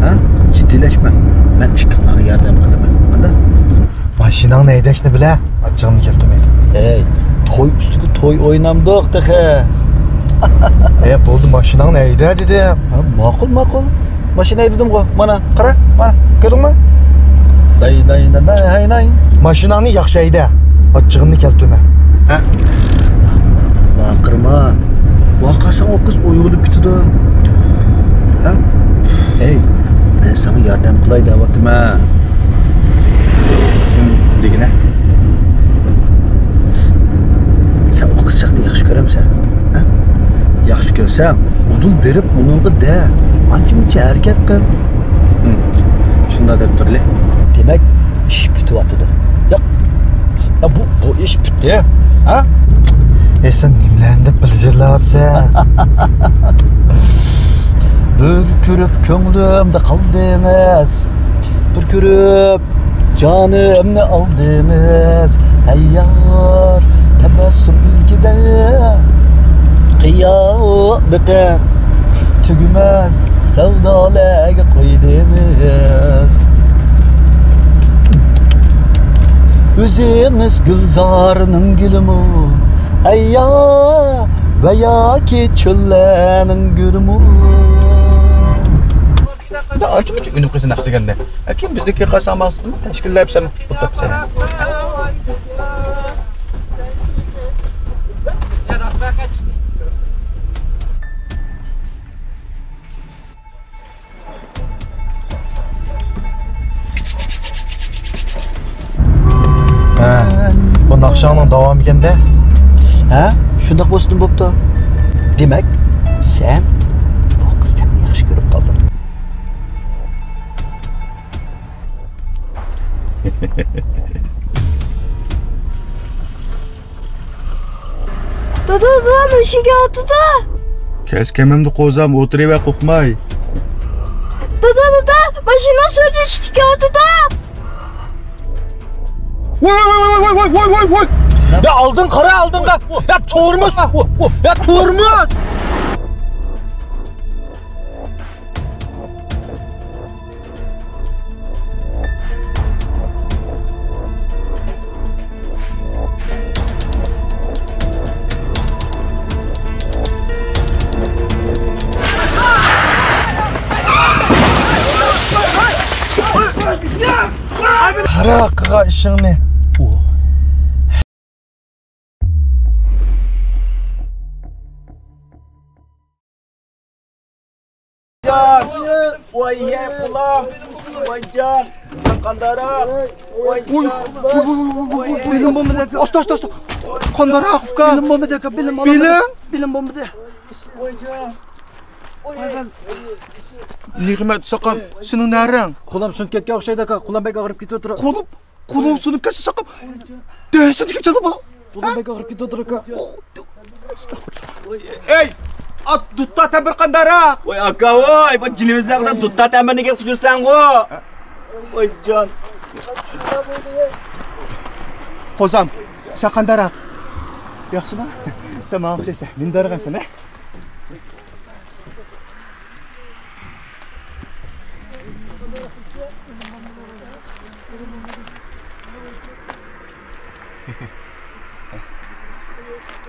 ھە؟ جىددىيلەشمە. مەن ئىككىڭلارغا ياردەم قىلىمەن. قانداق؟ ماشىناڭنى ھەيدەشنى بىلە، ئاچچىقىمنى كەلتۈرمەيدۇ. ھەي، توي ئۈستىگە توي ئوينامدۇق تېخى. ھە، بولدى، ماشىناڭنى ھەيدە دېدىم. ھە، ماقۇل، ماقۇل. ماشىنا ھەيدىدىمغۇ؟ مانا، قارا، مانا، كۆردۈڭمۇ؟ داي، داي، داي، داي، ھەي، داي. ماشىناڭنى ياخشى ھەيدە. ئاچچىقىمنى كەلتۈرمە. ھە؟ باقىرما. ۋاقاساڭ ئۇ قىز ئويغىنىپ كېتىدۇ. ھە؟ ھەي، مەن ساڭا ياردەم قىلاي دەۋاتىمەن. دېگىنە؟ سەن ئۇ قىزچاقنى ياخشى كۆرەمسەن؟ ھە؟ ياخشى كۆرسەڭ، ئۇدۇل بېرىپ ئۇنىڭغا دە. ئانچە-مۇنچە ھەرىكەت قىل. ھىم، شۇنداق دەپ تۇرلى. دېمەك، ئىش پۈتۈۋاتىدۇ. ياق، يا بۇ، بۇ ئىش پۈتتى، ھە؟ ئەي، سەن نېمىلەرنى دەپ بىلجىرلاۋاتىسەن؟ بىر كۆرۈپ كۆڭلۈمدە قالدىڭىز، بىر كۆرۈپ جانىمنى ئالدىڭىز، ھەي يار، تەبەسسۇم كۈلكىدە قىيامىتى تۈگىمەس سەۋدالارغا قويدىڭىز. ئۆزىڭىز گۈلزارنىڭ گۈلىمۇ، ھەي يار، ۋە ياكى چۆللەرنىڭ گۈلىمۇ. ئانچە-مۇنچە ئۈنۈپ قىلسا نەق دېگەندە. كېيىن بىزنىڭكىگە قارىساڭ، ماڭسا تەشكىللەپ سەن پۇل تاپىسەن. ھە، بۇ ناخشاڭنىڭ داۋامى ئىكەندە. ھە، شۇنداق بولسىمۇ بوپتۇ. دېمەك، سەن بۇ قىزچاقنى ياخشى كۆرۈپ قالدىڭ. دادا، دادا، ماشىنا كېلىۋاتىدۇ. كەس كەمەمدە قوزام، ئولتۇرۇۋەر قورقماي. دادا، دادا، ماشىنا سۈرۈشتە كېلىۋاتىدۇ. ۋاي، ۋاي، ۋاي. يا ئالدىڭ قارا، ئالدىڭغا. يا تورمۇز. يا تورمۇز. قارا قىلغان ئىشىڭنى. ۋاي يەي قۇلام، ۋاي جان، قانداراق، ۋاي جان، ۋاي يەي. ئاستا، ئاستا، ئاستا. قانداراق ئۇكا. بىلىم بولمىدى ئاكا، بىلىم بولمىدى. بىلىم؟ بىلىم بولمىدى. ۋاي جان. نېمە ساقام، سېنىڭ نەرەڭ؟ قولۇم سۇنۇپ كەتكەن ئوخشايدۇ ئاكا، قولۇم بەك ئاغرىپ كېتىۋاتىدۇ. قولۇم، قولۇڭ سۇنۇپ كەتسە ساقام، دەسسىدىكى چالا بالا. ئۇلان بەك ئاغرىپ كېتىۋاتىدۇ، ئاكا. ئەي، ئات دۇتتا تەمبىر قانداراق؟ ۋاي ئاكا، ۋاي، بۇ جېنىمىزنى ئاغرىتىپ دۇتتا تەمبىرنى گەپ قىلىپ يۈرسەڭغۇ. ۋاي جان. قوزام، سەن قانداراق؟ ياخشىما؟ سەن ماڭا ئوخشايسەن، مىندارغانسەن، ھە؟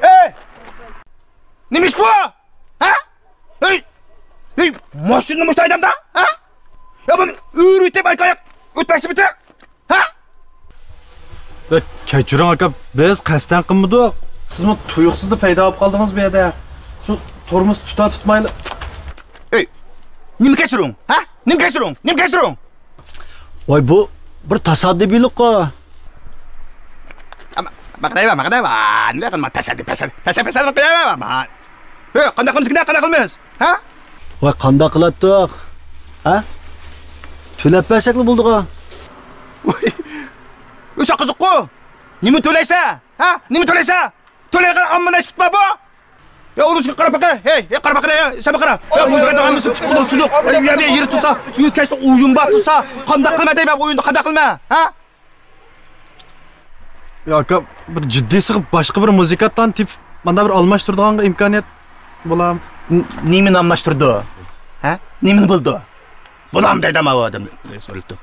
ئەي! نېمە ئىش بۇ؟ ھە؟ ئەي! ئەي! ماشىنىنى مۇشۇ ھەيدەمدا؟ ھە؟ يا بۇنى ئۆرۈۋېتىپ ئايقاياق ئۆتمەكچىمىتى؟ ھە؟ بەك كەچۈرۈڭ ئاكا، بىز قەستەن قىلمىدۇق. سىزمۇ تۇيۇقسىزلا پەيدا بولۇپ قالدىڭىز بۇ يەردە. شۇ تورمۇز تۇتا تۇتمايلا. ئەي، نېمە كەچۈرۈڭ؟ ھە؟ نېمە كەچۈرۈڭ؟ نېمە كەچۈرۈڭ؟ ۋاي، بۇ بىر تاسادىپىيلىققۇ. ماقىدايۋا، ماقىدايۋا. نېمە قىلما، تاسادىپ، تاسادىپ، تاسادىپ، تاسادىپ قىلىۋەرمە. ھە، قانداق قىلىمىز، قانداق قىلىمىز؟ ھە؟ ۋاي، قانداق قىلاتتۇق؟ ھە؟ تۆلەپ بەرسەكلا بولىدىغۇ. ۋاي، ئۆشە قىزىققۇ. نېمە تۆلەيسە؟ ھە؟ نېمە تۆلەيسە؟ تۆلەيدىغان ئامما نەشپۈت بار بۇ؟ يا، ئۇنىسىغا قاراپ باقە. ھەي، ھەي، قاراپ باقە، ھەي، سەن قارا. يا، مۇزىكا دېگەن نېمىسى، پۇت قولى سۇنۇق. ھەي، ئۇ يەردە يېرى تۇرسا، يۈك كەشتە ئويۇن بار تۇرسا، قانداق قىلما دەيمەن، بۇ ئويۇندا قانداق قىلما؟ ھە؟ يا ئاكا، بىر جىددىي سىغىپ باشقا بىر مۇزىكانتلارنى تېپىپ، ماندا بىر ئالماشتۇرىدىغانغا ئىمكانىيەت بولام. ن-، نېمىنى ئالماشتۇرىدۇ؟ ھە؟ نېمىنى بىلىدۇ؟ بولام دەيدۇ ماۋۇ ئادەم سۆلىتىپ.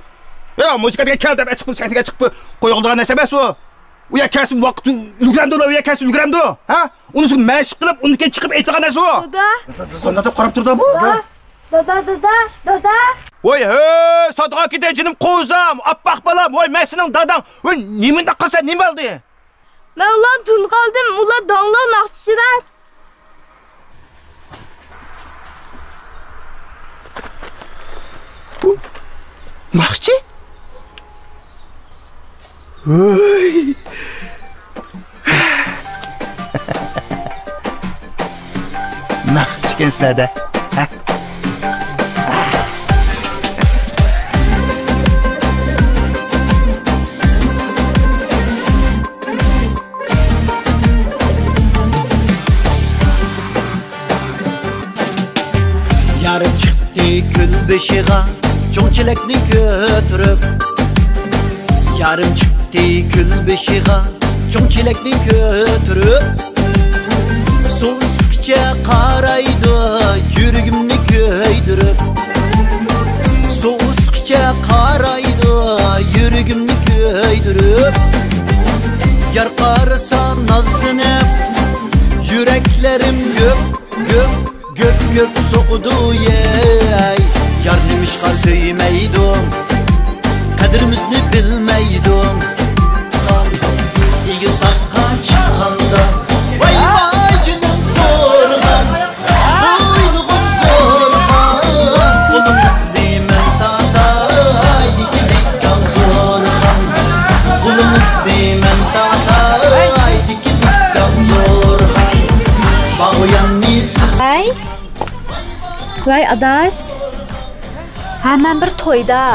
يا، مۇزىكانتقا كەل دەپ ئېچىقىپ سەھنىگە چىقىپ قويغۇلىدىغان نەرسە ئەمەس ئۇ. ئۇ يەر كەلسە ۋاقىت ئۈلگۈرەمدۇ، ئۇ يەر كەلسە ئۈلگۈرەمدۇ؟ ھە؟ ئۇنى مەشىق قىلىپ، ئۇنى كېيىن چىقىپ ئېيتىدىغان نەرسە ئۇ. دادا. قانداق دەپ قاراپ تۇرىدۇ بۇ؟ دادا. دادا، دادا، دادا. ۋاي، ھەي، سادىغا كېتەي جېنىم قوزام، ئاپئاق بالام، ۋاي، مەن سېنىڭ داداڭ. ۋاي، نېمىنداق قىلسا نېمە بولدى؟ مەن ئۇلاردىن قالدىم، ئۇلار داڭلىق ناخشىچىلار. ناخشىچى؟ ھۆي. ناخشىچى ئىكەنسىلەر-دە. ھە؟ يار چىقتى كۆل بېشىغا، چوڭ چېلەكنى كۆتۈرۈپ. يارىم چىقتى كۆل بېشىغا، چوڭ چېلەكنى كۆتۈرۈپ. سۇ ئىسسىقچە قارايدۇ، يۈرىكىمنى كۆيدۈرۈپ. سۇ ئىسسىقچە قارايدۇ، يۈرىكىمنى كۆيدۈرۈپ. يار قارىسا نازلىنىپ، يۈرەكلىرىم گۈپ، گۈپ، گۈپ، گۈپ سوقىدۇ، يەي. يار نېمىشقا سۆيمەيدۇ؟ قەدرىمىزنى بىلمەيدۇ. ئېگىز تاغقا چىققاندا، ۋاي، ۋاي، جېنىم زورغان. بوينۇغۇم زورغان. قولۇمنى مەن تارتاي، دىككىدىككاڭ زورغان. قولۇمنى مەن تارتاي، دىككىدىككاڭ زورغان. باغ ئۇيانمىسىز. ھەي. ۋاي ئاداش، ھە، مەن بىر تويدا.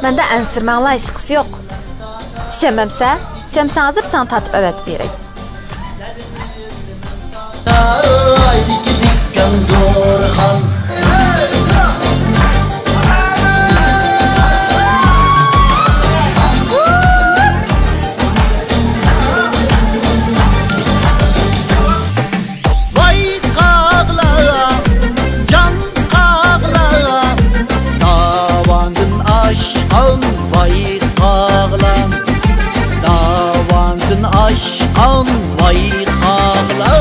مەندە ئەنسىرىمەڭلار، ھېچقىسى يوق. ئىشەنمەمسە، ئىشەنمىسەڭ ھازىر ساڭا تارتىپ ئەۋەتىپ بېرەي. ۋاي قاغلا، جان قاغلا، داۋاندىن ئاشقان ۋاي قاغلا، داۋاندىن ئاشقان ۋاي قاغلا.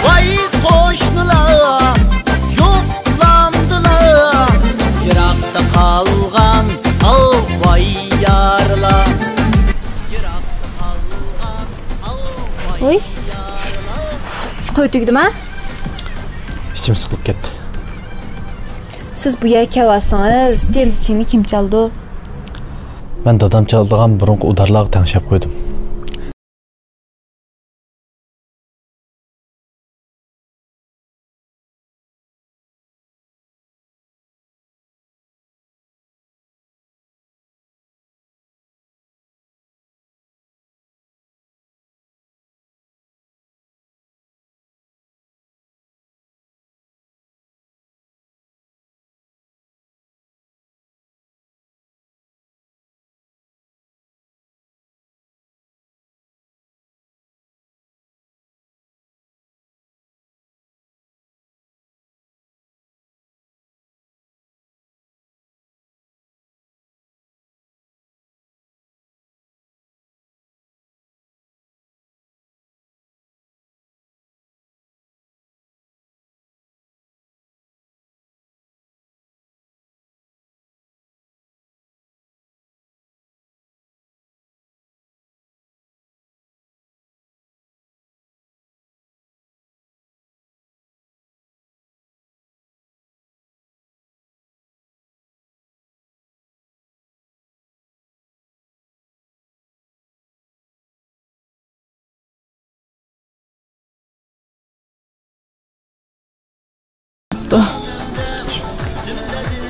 ۋاي قوشنىلار يوقلاندىلا، يىراقتا قالغان ئاۋ ۋاي يارلار. ۋوي. توي تۈگىدىما؟ ئىچىم سىقىلىپ كەتتى. سىز بۇ يەرگە كەلۋالسىڭىز، تېنىزچىنى كىم چالىدۇ؟ مەن دادام چالىدىغان بۇرۇنقى ئۇدارلارغا تەڭشەپ قويدۇم.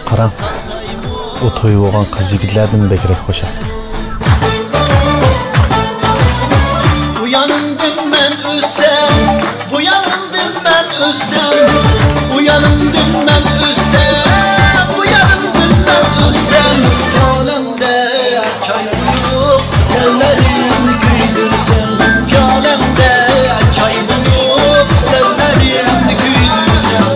قاراڭ، ئۇ تويى بولغان قىز يىگىتلەردىن بەكرەك خۇشال. ئۇيانىمدىن مەن ئۆتسەم، بۇيانىمدىن مەن ئۆتسەم، ئۇيانىمدىن مەن ئۆتسەم، بۇيانىمدىن مەن ئۆتسەم، پىيالەڭدە چاي قۇيۇپ، لەۋلىرىمنى كۆيدۈرسەم، پىيالەڭدە چاي قۇيۇپ، لەۋلىرىمنى كۆيدۈرسەم.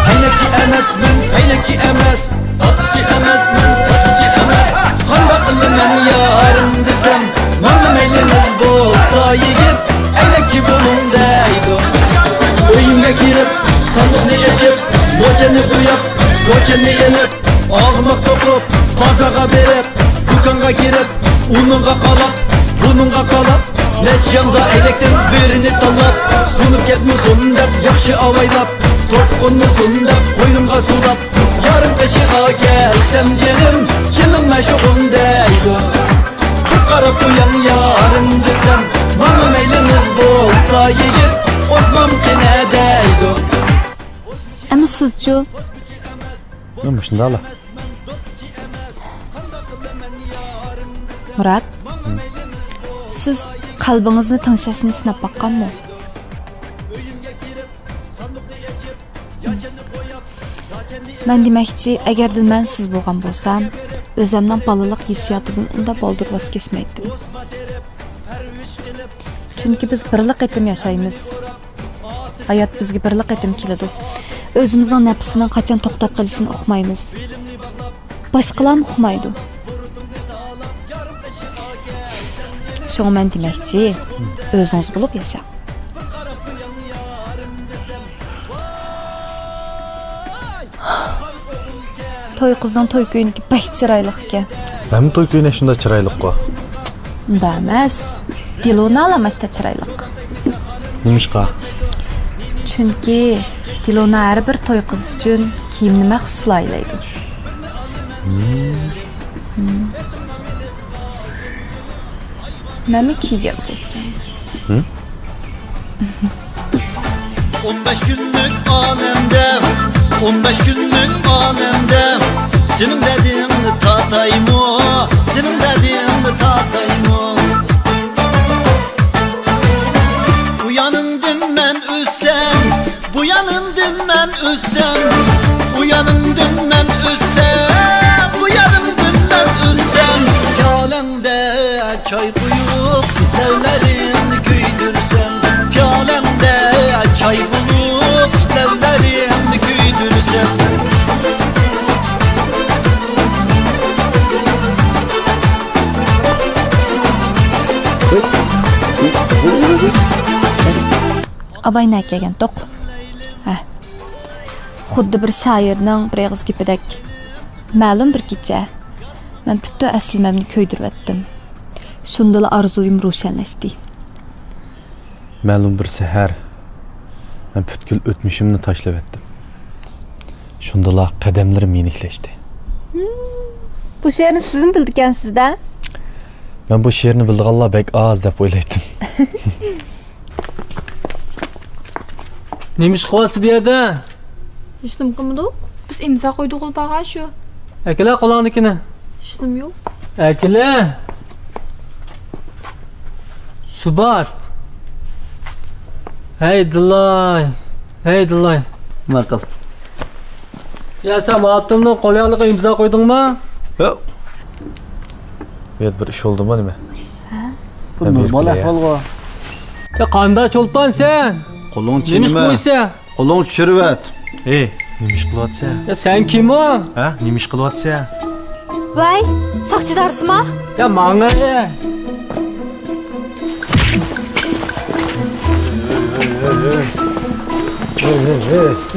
ئەينەكچى ئەمەسمەن، ئەينەكچى ئەمەس، ساتقۇچى ئەمەسمەن، ساتقۇچى ئەمەس. قانداق قىلىمەن يارىم دېسەم، ماڭا مەيلىڭىز بولسا يىگىت، ئەينەكچى بولۇڭ دەيدۇ. ئۆيۈمگە كىرىپ، ساندۇقنى ئېچىپ، موچەننى بوياپ، موچەننى ئېلىپ، ئاغماق توقۇپ، بازارغا بېرىپ، دۇكانغا كىرىپ، ئۇنىڭغا قالاپ، بۇنىڭغا قالاپ، نەچچە ياڭزا ئەينەكتىن بىرىنى تاللاپ، سۇنۇپ كەتمىسۇن دەپ ياخشى ئاۋايلاپ، توپقۇننى سۇن دەپ قوينۇمغا سۇلاپ، يارىم قېشىغا كەلسەم جېنىم، كېلىڭ مەشۇقۇم دەيدۇ. بىر قاراپ قوياڭ يارىم دېسەم، ماڭا مەيلىڭىز بولسا يىگىت، ئوسمام قېنى دەيدۇ. ئەمما سىزچۇ؟ مەن مۇشۇنداقلا. مۇرات، سىز قەلبىڭىزنى تىڭشاشنى سىناپ باققانمۇ؟ مەن دېمەكچى، ئەگەردىلا مەن سىز بولغان بولسام، ئۆزەمنىڭ بالىلىق ھېسسىياتىدىن ئۇنداق بالدۇر ۋاز كەچمەيتتىم. چۈنكى بىز بىرلا قېتىم ياشايمىز. ھايات بىزگە بىرلا قېتىم كېلىدۇ. ئۆزىمىزنىڭ نەپىسىنىڭ قاچان توختاپ قېلىشىنى ئۇقمايمىز. باشقىلارمۇ ئۇقمايدۇ. شۇڭا مەن دېمەكچى، ئۆزىڭىز بولۇپ ياشاڭ. توي قىزنىڭ توي كۆينىكى بەك چىرايلىق ئىكەن. ھەممە توي كۆينەك شۇنداق چىرايلىققۇ. ئۇنداق ئەمەس. دىلونالام ئاشتا چىرايلىق. نېمىشقا؟ چۈنكى دىلونا ھەر بىر توي قىز ئۈچۈن كىيىمنى مەخسۇس لايىھەلەيدۇ. مم. مەنمۇ كىيگەن بولسام. ھە؟ ئون بەش كۈنلۈك ئالەمدە، ئون بەش كۈنلۈك ئالەمدە، سېنىڭ دەردىڭنى تاتايمۇ، سېنىڭ دەردىڭنى تاتايمۇ؟ ئۇيانىمدىن مەن ئۆتسەم، بۇيانىمدىن مەن ئۆتسەم، ئۇيانىمدىن مەن ئۆتسەم، بۇيانىمدىن مەن ئۆتسەم، پىيالەڭدە چاي قۇيۇپ، لەۋلىرىمنى كۆيدۈرسەم، پىيالەڭدە چاي قۇيۇپ، لەۋلىرىمنى كۆيدۈرسەم. ئاباي نەگە كەلگەنتۇق؟ ھە. خۇددى بىر شائىرنىڭ بىر ئېغىز گېپىدەك، مەلۇم بىر كېچە مەن پۈتۈن ئەسلىمەمنى كۆيدۈرۈۋەتتىم. شۇندىلا ئارزۇيۇم روشەنلەشتى. مەلۇم بىر سەھەر مەن پۈتكۈل ئۆتمۈشۈمنى تاشلىۋەتتىم. شۇندىلا قەدەملىرىم يېنىكلەشتى. بۇ شېئىرنى سىزمۇ بىلىدىكەنسىز-دە؟ مەن بۇ شېئىرنى بىلىدىغانلار بەك ئاز دەپ ئويلايتتىم. نېمە ئىش قىلىۋاتىسىز بۇ يەردە؟ ھېچنېمە قىلمىدۇق. بىز ئىمزا قويدۇقلا بارغان شۇ. ئەكېلە قولۇڭدىكىنى. ھېچنېمە يوق. ئەكېلە. سۇبات. ھەي دىلاي. ھەي دىلاي. ماقۇل. يا، سەن مۇئاپتىمنىڭ قول ياغلىقىغا ئىمزا قويدۇڭمۇ؟ ياق. بۇ يەردە بىر ئىش بولدىمۇ نېمە؟ ھە؟ بۇ نورمال ئەھۋالغۇ. يا، قانداق چولپان سەن؟ قولۇڭ نېمە ئىش چىنىمە؟ بويسە؟ قولۇڭ چۈشۈرۈۋەت. ئېي، نېمە ئىش قىلىۋاتىسەن؟ يا، سەن كىم ئۇ؟ ھە؟ نېمە ئىش قىلىۋاتىسەن؟ ۋاي، ساقچىدارسىما؟ يا، ماڭا.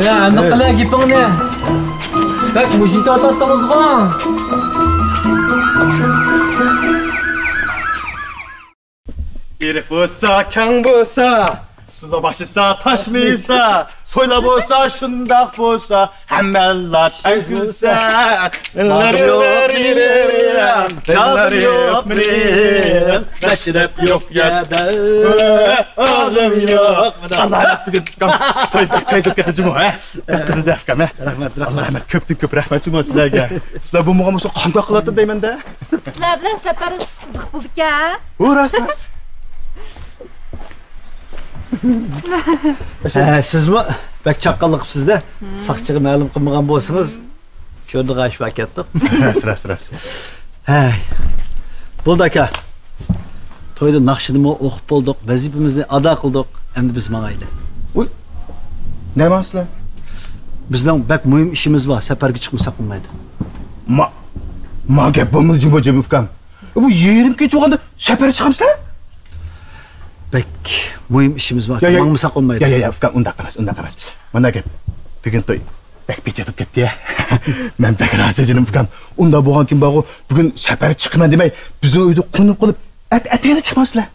يا، ئەمدى قىلە گېپىڭنى. بەك مۇشۇنچە ئاتاتتىڭىزغۇ. ئېرىق بولسا، كەڭ بولسا، سۇدا باشلىسا، تاشمىسا، تويلار بولسا، شۇنداق بولسا، ھەممەلا تەڭ كۈلسە. شادىم يوق مېنىڭ، مەشرەپ يوق يەردە ئالىم يوق. ئاللا، بۈگۈن توي بەك پەيزىپ كەتتى جۇمۇ، ھە؟ بەك قىزىدى ئۇكام، ھە؟ رەھمەت، رەھمەت. ئاللا رەھمەت، كۆپتىن كۆپ رەھمەت جۇمۇ سىلەرگە. سىلەر بولمىغان بولسا قانداق قىلاتتىم دەيمەن-دە. سىلەر بىلەن سەپەر قىزىق بولىدىكەن. ئۇ راست، راست. ھە، سىزمۇ بەك چاققانلىق قىپسىز-دە. ساقچىغا مەلۇم قىلمىغان بولسىڭىز، كۆردى غايىش بار كەتتۇق. راست، راست، راست. ھەي. بولدى ئاكا. تويدا ناخشىنىمۇ ئوقۇپ بولدۇق، ۋەزىپىمىزنى ئادا قىلدۇق. ئەمدى بىز ماڭايلى. ئۇي. نەگە ماڭىسىلەر؟ بىزنىڭ بەك مۇھىم ئىشىمىز بار، سەپەرگە چىقمىساق بولمايدۇ. ما، ما گەپ بولمىدى جۇمۇ جېمى ئۇكام. بۇ يېرىم كېچە بولغاندا سەپەرگە چىقامسىلەر؟ بەك مۇھىم ئىشىمىز بار. يا، يا، ماڭمىساق بولمايدۇ. يا، يا، يا، ئۇكام، ئۇنداق ئەمەس، ئۇنداق ئەمەس. مانا گەپ. بۈگۈن توي بەك پېچەت بولۇپ كەتتى يا. مەن بەك رازى جېنىم ئۇكام. ئۇنداق بولغان كۈن بارغۇ، بۈگۈن سەپەرگە چىقىمەن دېمەي، بىزنىڭ ئۆيدە قونۇپ قېلىپ، ئەت-، ئەتىگەنلا چىقمامسىلەر؟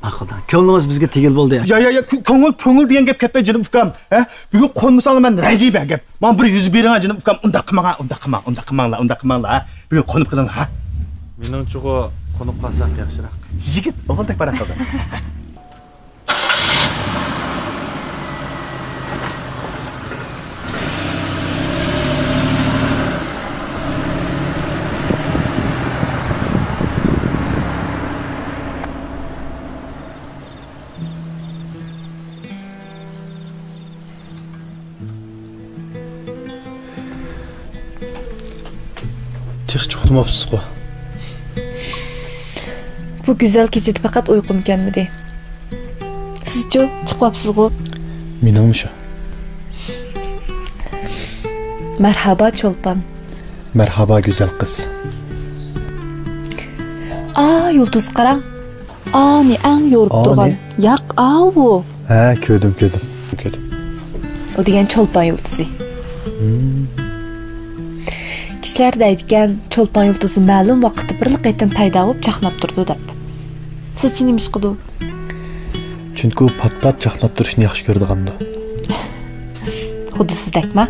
ماقۇل، كۆڭلىڭىز بىزگە تېگىل بولدى يا. يا، يا، يا، كۆ-، كۆڭۈل، كۆڭۈل دېگەن گەپ كەتمەي جېنىم ئۇكام. ھە؟ بۈگۈن قونمىساڭلار مەن رەنجىيمەن گەپ. ماڭا بىر يۈز بېرىڭە جېنىم ئۇكام. ئۇنداق قىلماڭ، ئۇنداق قىلماڭ، ئۇنداق قىلماڭلار، ئۇنداق قىلماڭلار، ھە؟ بۈگۈن قونۇپ قېلىڭلار، ھە؟ مېنىڭچىغۇ قونۇپ قالساق ياخشىراق. يىگىت ئوغۇلدەك پاراڭ قىلدىڭ. تېخىچە ئۇخلىماپسىزغۇ؟ بۇ گۈزەل كېچىدە پەقەت ئۇيقۇم كەلمىدى. سىزچۇ، چىقىۋاپسىزغۇ؟ مېنىڭمۇ شۇ. مەرھابا، چولپان. مەرھابا، گۈزەل قىز. ئا، يۇلتۇزغا قاراڭ. ئانى ئەڭ يورۇپ تۇرغان. ياق، ئاۋۇ. ھە، كۆردۈم، كۆردۈم. كۆردۈم. ئۇ دېگەن چولپان يۇلتۇزى. كىشىلەر دەيدىكەن، چولپان يۇلتۇزى مەلۇم ۋاقىتتا بىرلا قېتىم پەيدا بولۇپ چاقناپ تۇرىدۇ دەپ. سىزچە نېمىشقىدۇ؟ چۈنكى ئۇ پات-پات چاقناپ تۇرۇشنى ياخشى كۆرىدىغاندۇ. خۇددى سىزدەكما؟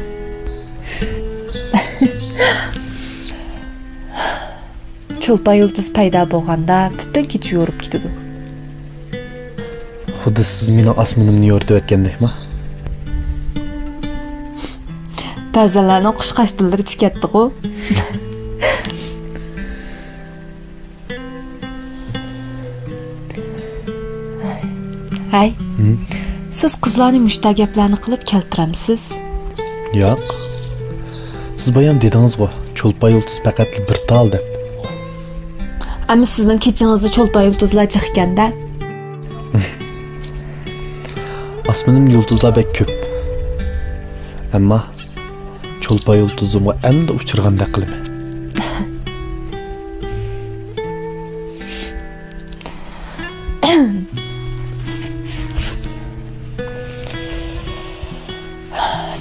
چولپان يۇلتۇز پەيدا بولغاندا پۈتۈن كېچە يورۇپ كېتىدۇ. خۇددى سىز مېنىڭ ئاسمىنىمنى يورۇتۇۋەتكەندەكما؟ بەزەنلەرنىڭ قۇشقاچ تىللىرى چىكەتتىغۇ. ھەي، سىز قىزلارنى مۇشتا گەپلەرنى قىلىپ كەلتۈرەمسىز؟ ياق. سىز بايام دېدىڭىزغۇ، چولپان يۇلتۇز پەقەتلا بىر تال دەپ. ئەمما سىزنىڭ كېچىڭىزدە چولپان يۇلتۇزلار جىق ئىكەن-دە. ئاسمىنىمدا يۇلتۇزلار بەك كۆپ. ئەمما چولپان يۇلتۇزۇمغا ئەمدى ئۇچرىغاندەك قىلىمەن.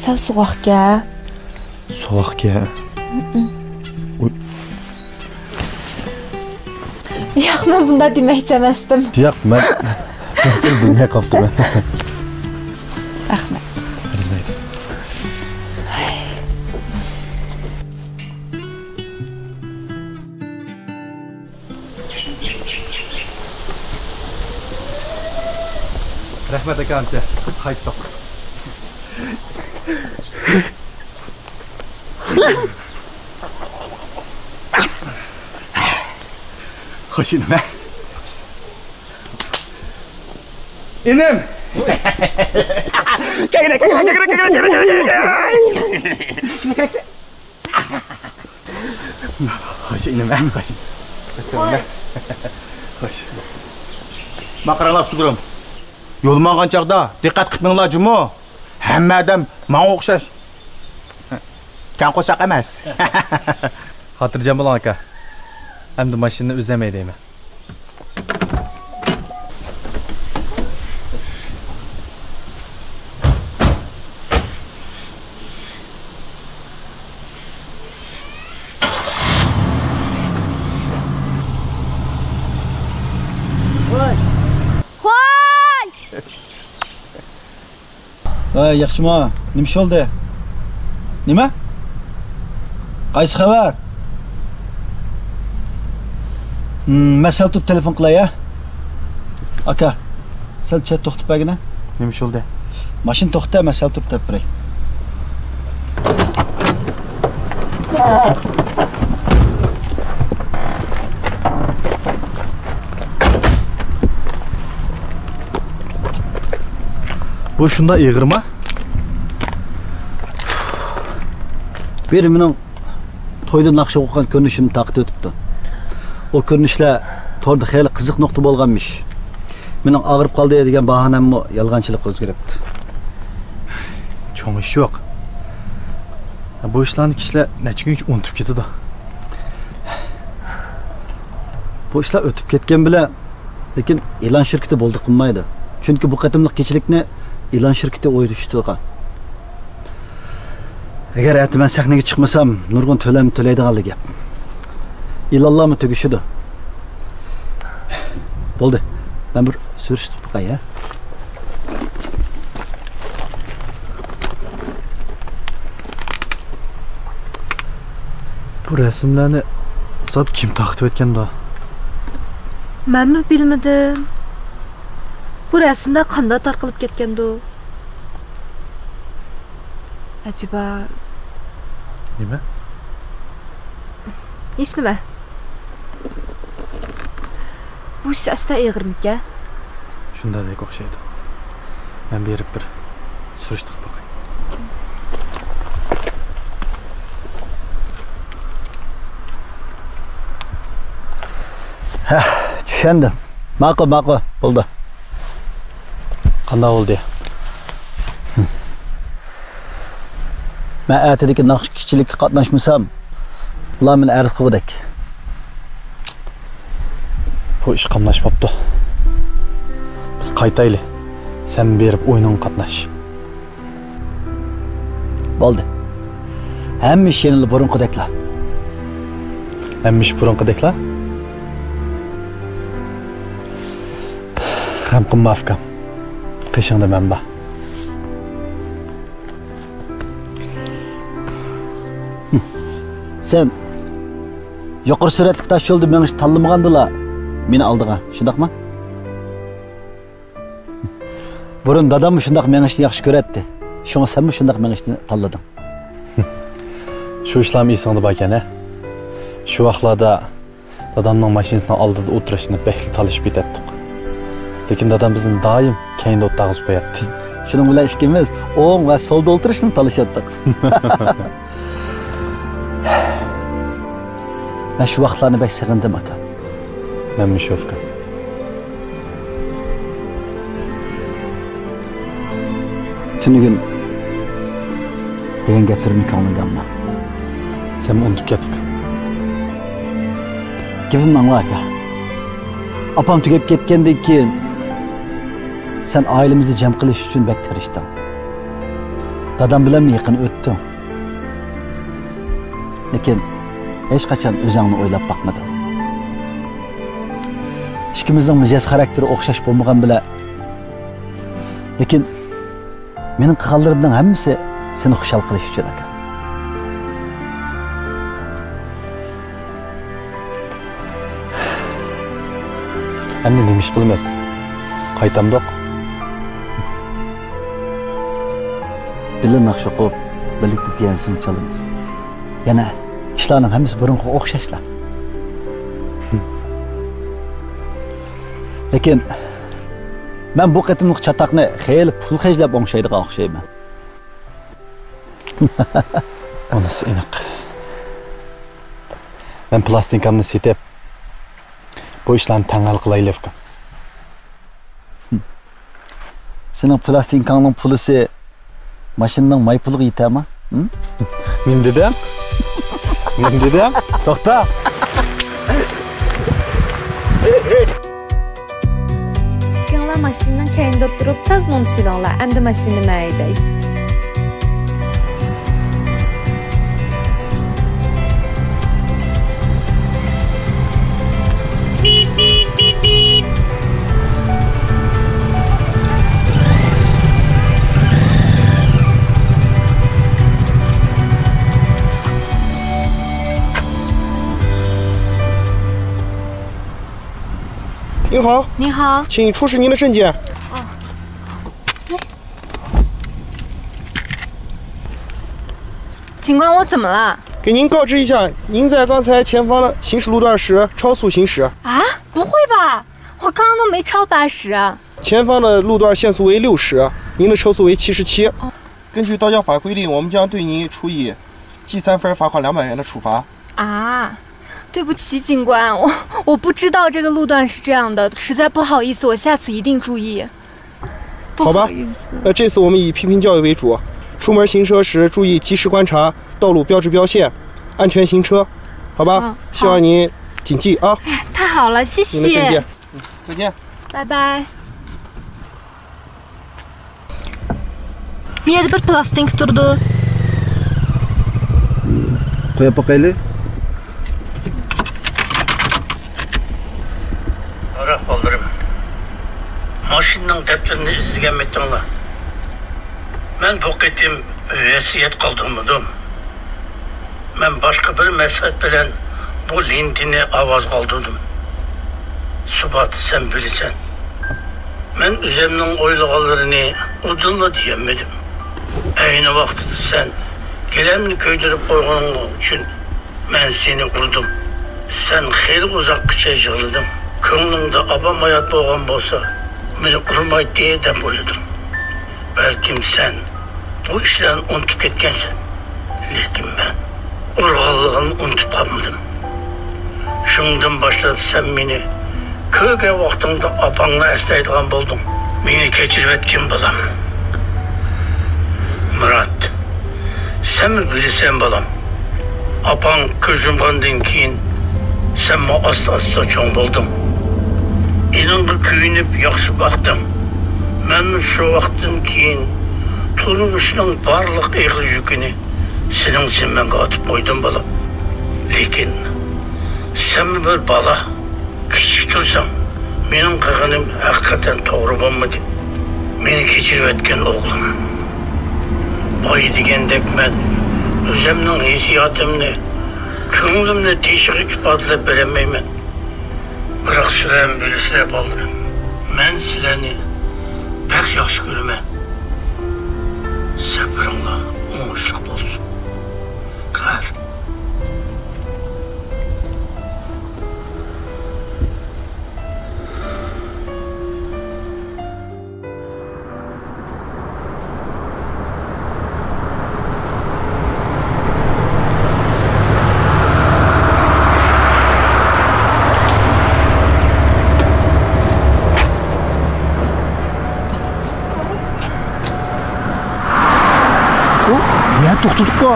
سەل سوغۇقكەن. سوغۇقكەن. ئۇي. ياق، مەن بۇنداق دېمەكچى ئەمەستىم. ياق، مەن، مەن سېنى بىلمەي قاپتىمەن. رەھمەت. ئەرزىمەيدۇ. رەھمەت ئاكا، ئەمىسە بىز قايتتۇق. خوش ئىنىم، ھە؟ ئىنىم! كەلگىلە، كەلگىلە، كەلگىلە. خوش ئىنىم، ھە؟ خوش. خوش. ماقاراڭلار، ئۇستىگۈرۈم. يول ماڭغان چاغدا دىققەت قىلىپ مېڭىڭلار جۇمۇ. ھەممە ئادەم ماڭا ئوخشاش كەڭ قورساق ئەمەس. خاتىرجەم بولۇڭ، ئاكا. ئەمدى ماشىنىنى ئۈزەلمەي دەيمەن. خوش! ۋەي، ياخشىما؟ نېمە ئىش بولدى؟ نېمە؟ قايسى خەۋەر؟ ھىم، مەن سەل تۇرۇپ تېلېفون قىلاي، ھە؟ ئاكا، سەل چەت توختىتىپ بەرگىنە. نېمە ئىش بولدى؟ ماشىنا توختىتە، مەن سەل تۇرۇپ دەپ بېرەي. بۇ شۇنداق ئېغىرما؟ بىر مېنىڭ تويدا ناخشا ئوقۇغان كۆرۈنۈشۈمنى تارقىتىۋېتىپتۇ. ئۇ كۆرۈنۈشلەر توردا خېلى قىزىق نۇقتا بولغانمىش. مېنىڭ ئاغرىپ قالدى دېگەن باھانەممۇ يالغانچىلىققا ئۆزگىرىپتۇ. چوڭ ئىش يوق. بۇ ئىشلارنى كىشىلەر نەچچە كۈنگىچە ئۇنتۇپ كېتىدۇ. بۇ ئىشلار ئۆتۈپ كەتكەن بىلەن، لېكىن ئېلان شىركىتى بولدى قىلمايدۇ. چۈنكى بۇ قېتىملىق كېچىلىكنى ئېلان شىركىتى ئۇيۇشتۇرغان. ئەگەر ئەتە مەن سەھنىگە چىقمىسام، نۇرغۇن تۆلەم تۆلەيدىغانلا گەپ. ئېلانلارمۇ تۈگىشىدۇ. بولدى، مەن بىر سۈرۈشتۈرۈپ باقاي، ھە؟ بۇ رەسىملەرنى زادى كىم تارقىتىۋەتكەندۇ؟ مەنمۇ بىلمىدىم. بۇ رەسىملەر قانداق تارقىلىپ كەتكەندۇ؟ ئەجەبا. نېمە؟ ھېچنېمە. بۇ ئىش ئاشتا ئېغىرمىكەن؟ شۇنداقتەك ئوخشايدۇ. مەن بېرىپ بىر سۈرۈشتۈرۈپ باقاي. ھە، چۈشەندىم. ماقۇل، ماقۇل، بولدى. قانداق بولدى؟ مەن ئەتىدىكى ناخشا كېچىلىككە قاتناشمىسام، ئۇلار مېنى ئەرز قىلغۇدەك. بۇ ئىش قاملاشماپتۇ. بىز قايتايلى. سەن بېرىپ ئويۇنۇڭغا قاتناش. بولدى. ھەممە ئىش يەنىلا بۇرۇنقىدەكلا. ھەممە ئىش بۇرۇنقىدەكلا؟ غەم قىلما، ئۇكام. قېشىڭدا مەن بار. سەن يۇقىرى سۈرئەتلىك تاش يولدا مېڭىشنى تاللىمىغاندىلا، مېنى ئالدىغان، شۇنداقمۇ؟ بۇرۇن داداممۇ شۇنداق مېڭىشنى ياخشى كۆرەتتى. شۇڭا سەنمۇ شۇنداق مېڭىشنى تاللىدىڭ. شۇ ئىشلارمۇ ئېسىڭدە باركەن، ھە؟ شۇ ۋاقىتلاردا دادامنىڭ ماشىنىسىنىڭ ئالدىدا ئولتۇرۇشنى بەكلا تالىشىپ كېتەتتۇق. لېكىن دادام بىزنى دائىم كەينىدە ئولتۇرغۇزۇپ قوياتتى. شۇنىڭ بىلەن ئىككىمىز ئوڭ ۋە سولدا ئولتۇرۇشنى تالىشاتتۇق. مەن شۇ ۋاقىتلارنى بەك سېغىندىم، ئاكا. مەنمۇ شۇ، ئۇكام. تۈنۈگۈن دېگەن گەپلىرىمنى كۆڭلۈڭگە ئالما. سەنمۇ ئۇنتۇپ كەتتىڭ. گېپىمنى ئاڭلا، ئاكا. ئاپام تۈگەپ كەتكەندىن كېيىن، سەن ئائىلىمىزنى جەم قىلىش ئۈچۈن بەك تىرىشتىڭ. دادام بىلەنمۇ يېقىن ئۆتتۈڭ. لېكىن ھېچقاچان ئۆزۈڭنى ئويلاپ باقمىدىڭ. ئىككىمىزنىڭ مىجەز خاراكتېرى ئوخشاش بولمىغان بىلەن، لېكىن مېنىڭ قىلغانلىرىمنىڭ ھەممىسى سېنى خۇشال قىلىش ئۈچۈن، ئاكا. ئەمدى نېمە ئىش قىلىمىز؟ قايتامدۇق؟ بىللە ناخشا ئوقۇپ، بىللە تىيەنسىنى چالىمىز. يەنە ئىشلارنىڭ ھەممىسى بۇرۇنقىغا ئوخشاشلا. لېكىن مەن بۇ قېتىملىق چاتاقنى خېلى پۇل خەجلەپ ئوڭشايدىغان ئوخشايمەن. ئۇنىسى ئېنىق. مەن پىلاستىنكامنى سېتىپ، بۇ ئىشلارنى تەڭ ھەل قىلايلى، ئۇكام. سېنىڭ پىلاستىنكاڭنىڭ پۇلىسى ماشىنىنىڭ ماي پۇلىغا يېتەرما؟ ھىم؟ مەن دېدىم. مەن دېدىم. توختا. ئىككىڭلار ماشىنىنىڭ كەينىدە تۇرۇپ، تازا مۇڭدىشىۋېلىڭلار. ئەمدى ماشىنىنى مەن ھەيدەي. 您好。您好。请出示您的证件。警官，我怎么了？给您告知一下，您在刚才前方的行驶路段时超速行驶。啊？不会吧？我刚刚都没超八十啊。前方的路段限速为六十，您的车速为七十七。哦。根据道交法规定，我们将对您处以记三分罚款两百元的处罚。 啊，对不起，警官，我，我不知道这个路段是这样的，实在不好意思，我下次一定注意。好吧，不好意思。那这次我们以批评教育为主，出门行车时注意及时观察道路标志标线，安全行车，好吧？嗯，好。希望您谨记啊。哎，太好了，谢谢。您的证件。嗯，再见。拜拜。 بۇ يەردە بىر پىلاستىنكا تۇرىدۇ. قويۇپ باقايلى. قارا، بالىلىرىم. ماشىنىنىڭ دەپتىرىنى ئىزدىگەنمىتىڭلار؟ مەن بۇ قېتىم ۋەسىيەت قالدۇرمىدىم. مەن باشقا بىر مەسلىھەت بىلەن بۇ لېنتىنى ئاۋازغا ئالدۇردۇم. سۇبات، سەن بىلىسەن. مەن ئۆزۈمنىڭ ئويلىغانلىرىنى ئۇدۇللا دېيەلمىدىم. ئەينى ۋاقتىدا سەن گىلەمنى كۆيدۈرۈپ قويغىنىڭ ئۈچۈن مەن سېنى ئۇردۇم. سەن خېلى ئۇزاققىچە يىغلىدىڭ. كۆڭلۈڭدە ئاپام ھايات بولغان بولسا، مېنى ئۇرمايتتى دەپ ئويلىدىڭ. بەلكىم سەن بۇ ئىشلارنى ئۇنتۇپ كەتكەنسەن، لېكىن مەن ئۇرغانلىقىنى ئۇنتۇپ قالمىدىم. شۇنىڭدىن باشلاپ سەن مېنى كۆرگەن ۋاقتىڭدا ئاپاڭنى ئەسلەيدىغان بولدۇڭ. مېنى كەچۈرۈۋەتكىن، بالام. مۇرات، سەنمۇ بىلىسەن، بالام. ئاپاڭ كۆز يۇمغاندىن كېيىن، سەنمۇ ئاستا-ئاستا چوڭ بولدۇڭ. ئېنىڭغا كۆيۈنۈپ ياخشى باقتىڭ. مەنمۇ شۇ ۋاقىتتىن كېيىن تۇرمۇشنىڭ بارلىق ئېغىر يۈكىنى سېنىڭ زىممەڭگە ئاتىپ قويدۇم، بالام. لېكىن سەنمۇ بىر بالا. كىچىك تۇرساڭ، مېنىڭ قىلغىنىم ھەقىقەتەن توغرا بولمىدى. مېنى كەچۈرۈۋەتكىن، ئوغلۇم. بايا دېگەندەك مەن ئۆزۈمنىڭ ھېسسىياتىمنى، كۆڭلۈمنى تېشىغا ئىپادىلەپ بېرەلمەيمەن. بىراق سىلەرمۇ بىلىسىلەر، بالىلىرىم، مەن سىلەرنى بەك ياخشى كۆرىمەن. سەپىرىڭلار ئوڭۇشلۇق بولسۇن. قەھەر. ئۇ، بۇ يەردە توختىدۇققۇ.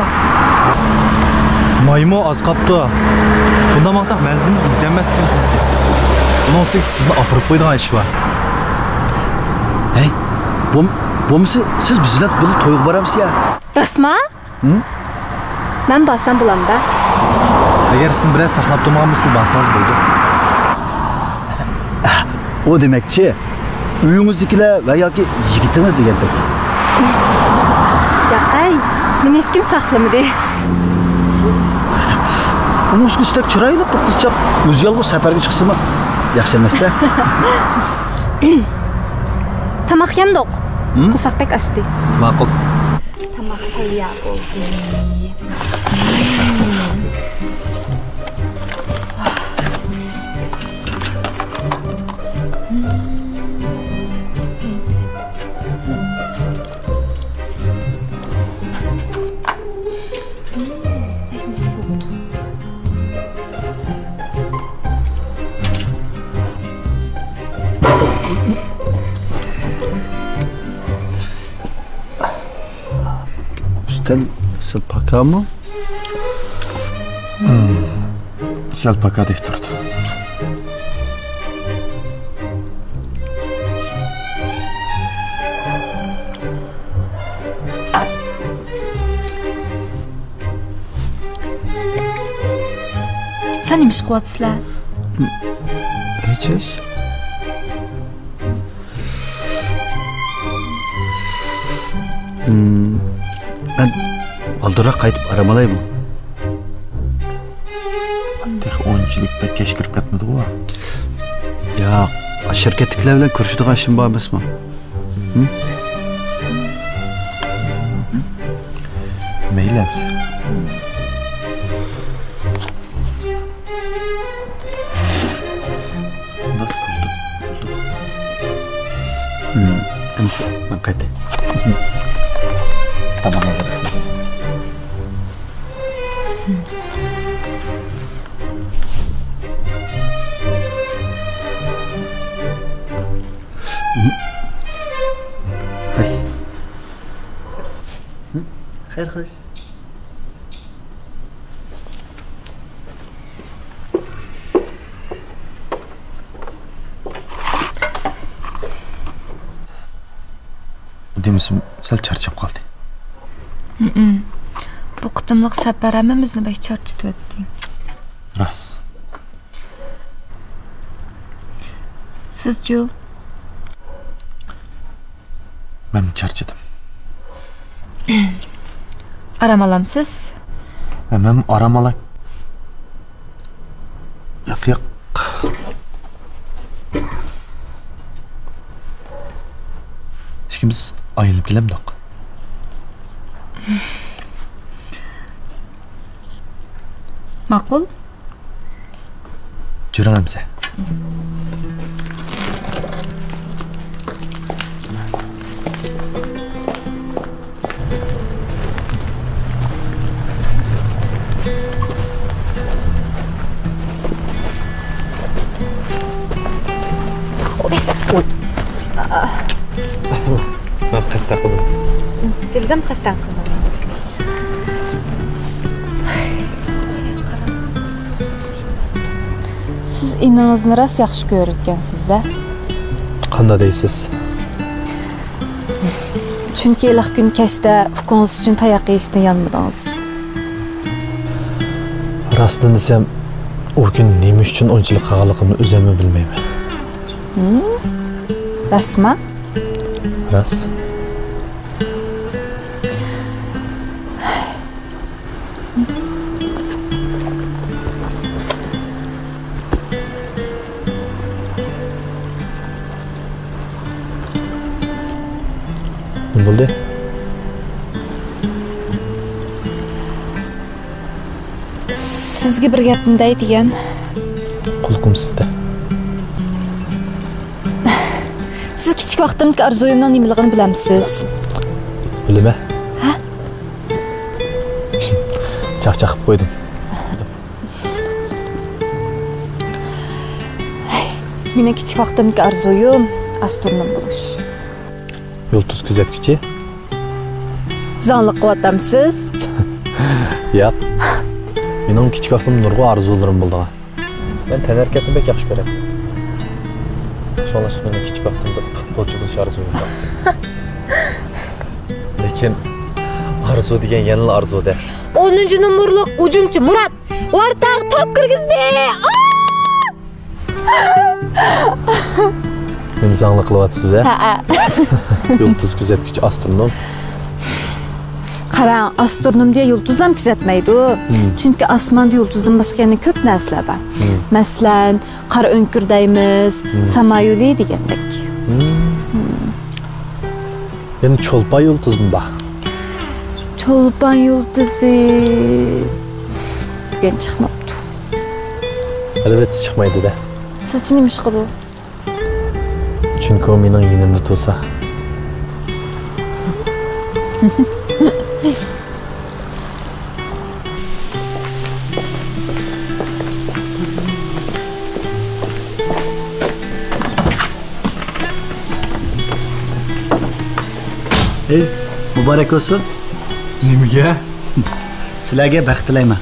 مايمۇ ئاز قاپتۇ. بۇنداق ماڭساق مەنزىلىمىزگە يېتەلمەسلىكىمىز مۇمكىن. بۇنىڭ ئۈستىگە سىزنى ئاپىرىپ قويىدىغان ئىش بار. ھەي، بولم-، بولمىسا سىز بىز بىلەن بىللە تويغا بارامسىز يا؟ راستما؟ ھىم؟ مەن بارسام بولامدا؟ ئەگەر سىزنى بىرەر ساقلاپ تۇرمىغان بولسا، بارسىڭىز بولىدۇ. ئۇ دېمەكچى، ئۆيىڭىزدىكىلەر ۋە ياكى يىگىتىڭىز دېگەندەك. ياقەي، مېنى ھېچكىم ساقلىمىدى. ئۇنىڭ ئۈستىگە سىزدەك چىرايلىق بىر قىزچاق ئۆزى يالغۇز سەپەرگە چىقسىمۇ ياخشى ئەمەستە. تاماق يەمدۇق. ھىم؟ قورساق بەك ئاچتى. ماقۇل. تاماق تەييار بولدى. ئۈستەل سەل پاكامۇ؟ ھىم، سەل پاكادەك تۇرىدۇ. سەن نېمە ئىش قىلىۋاتىسىلەر؟ ھېچ ئىش. ھىم، مەن بالدۇرراق قايتىپ ئارام ئالايمۇ؟ تېخى ئۇنچىلىك بەك كەچ كىرىپ كەتمىدىغۇ؟ ياق، شىركەتتىكىلەر بىلەن كۆرۈشىدىغان ئىشىم بار ئەمەسمۇ؟ ھىم؟ مەيلى. ھىم، ئەمىسە مەن قايتاي. تاماق ھازىر. خوش. خەير، خوش. دېمىسىم، سەل چارچاپ قالدى. ھمم. بۇ قېتىملىق سەپەر ھەممىمىزنى بەك چارچىتىۋەتتى. راست. سىزچۇ؟ مەن چارچىدىم. ئارام ئالامسىز؟ مەن ئارام ئالاي. ياق، ياق. ئىككىمىز ئايلىنىپ كېلەمدۇق؟ ماقۇل. جۈرەڭ ئەمىسە. مەن قەستەن قىلدىم. بىلدىم، قەستەن قىلدىڭىز. سىز ئىنىڭىزنى راست ياخشى كۆرىدىكەنسىز-ە؟ قانداق دەيسىز؟ چۈنكى ھېلىقى كۈنى كەچتە ئۇكىڭىز ئۈچۈن تاياق يېيىشتىن يانمىدىڭىز. راستىنى دېسەم، ئۇ كۈنى نېمە ئۈچۈن ئۇنچىلىك قىلغانلىقىمنى ئۆزۈممۇ بىلمەيمەن. ھىم؟ راستمۇ؟ راست. نېمە بولدى؟ سىزگە بىر گەپنى دەي دېگەن. قۇلىقىم سىزدە. سىز كىچىك ۋاقتىمدىكى ئارزۇيۇمنىڭ نېمىلىكىنى بىلەمسىز؟ بىلىمەن. ھە؟ چاقچاق قىلىپ قويدۇم. مېنىڭ كىچىك ۋاقتىمدىكى ئارزۇيۇم ئاسترونوم بولۇش. يۇلتۇز كۆزەتكۈچى؟ زاڭلىق قىلىۋاتامسىز؟ ياق. مېنىڭ كىچىك ۋاقتىمدا نۇرغۇن ئارزۇلىرىم بولىدىغان. مەن تەنھەرىكەتنى بەك ياخشى كۆرەتتىم. شۇڭلاشقا مېنىڭ كىچىك ۋاقتىمدا پۇتبولچى بولۇش ئارزۇيۇم بار. لېكىن ئارزۇ دېگەن يەنىلا ئارزۇ-دە. ئونىنچى نومۇرلۇق ھۇجۇمچى مۇرات ۋارتاغا توپ كىرگۈزدى. ئا! مېنى زاڭلىق قىلىۋاتىسىز-ھە؟ ھەئە. يۇلتۇز كۆزەتكۈچى ئاسترونوم. قاراڭ، ئاسترونوم دېگەن يۇلتۇزلارمۇ كۆزەتمەيدۇ. ھىم. چۈنكى ئاسماندا يۇلتۇزدىن باشقا يەنە كۆپ نەرسىلەر بار. ھىم. مەسىلەن، قارا ئۆڭكۈر دەيمىز، ھىم. ساما يولى دېگەندەك. ھىم. ھىم. يەنە چولپان يۇلتۇزمۇ بار. چولپان يۇلتۇزى بۈگۈن چىقماپتۇ. ئەلۋەتتە چىقمايدۇ-دە. سىزچە نېمە ئىش قىلىدۇ؟ چۈنكى ئۇ مېنىڭ يېنىمدا تۇرسا. ھەي، مۇبارەك بولسۇن. نېمىگە؟ سىلەرگە بەخت تىلەيمەن.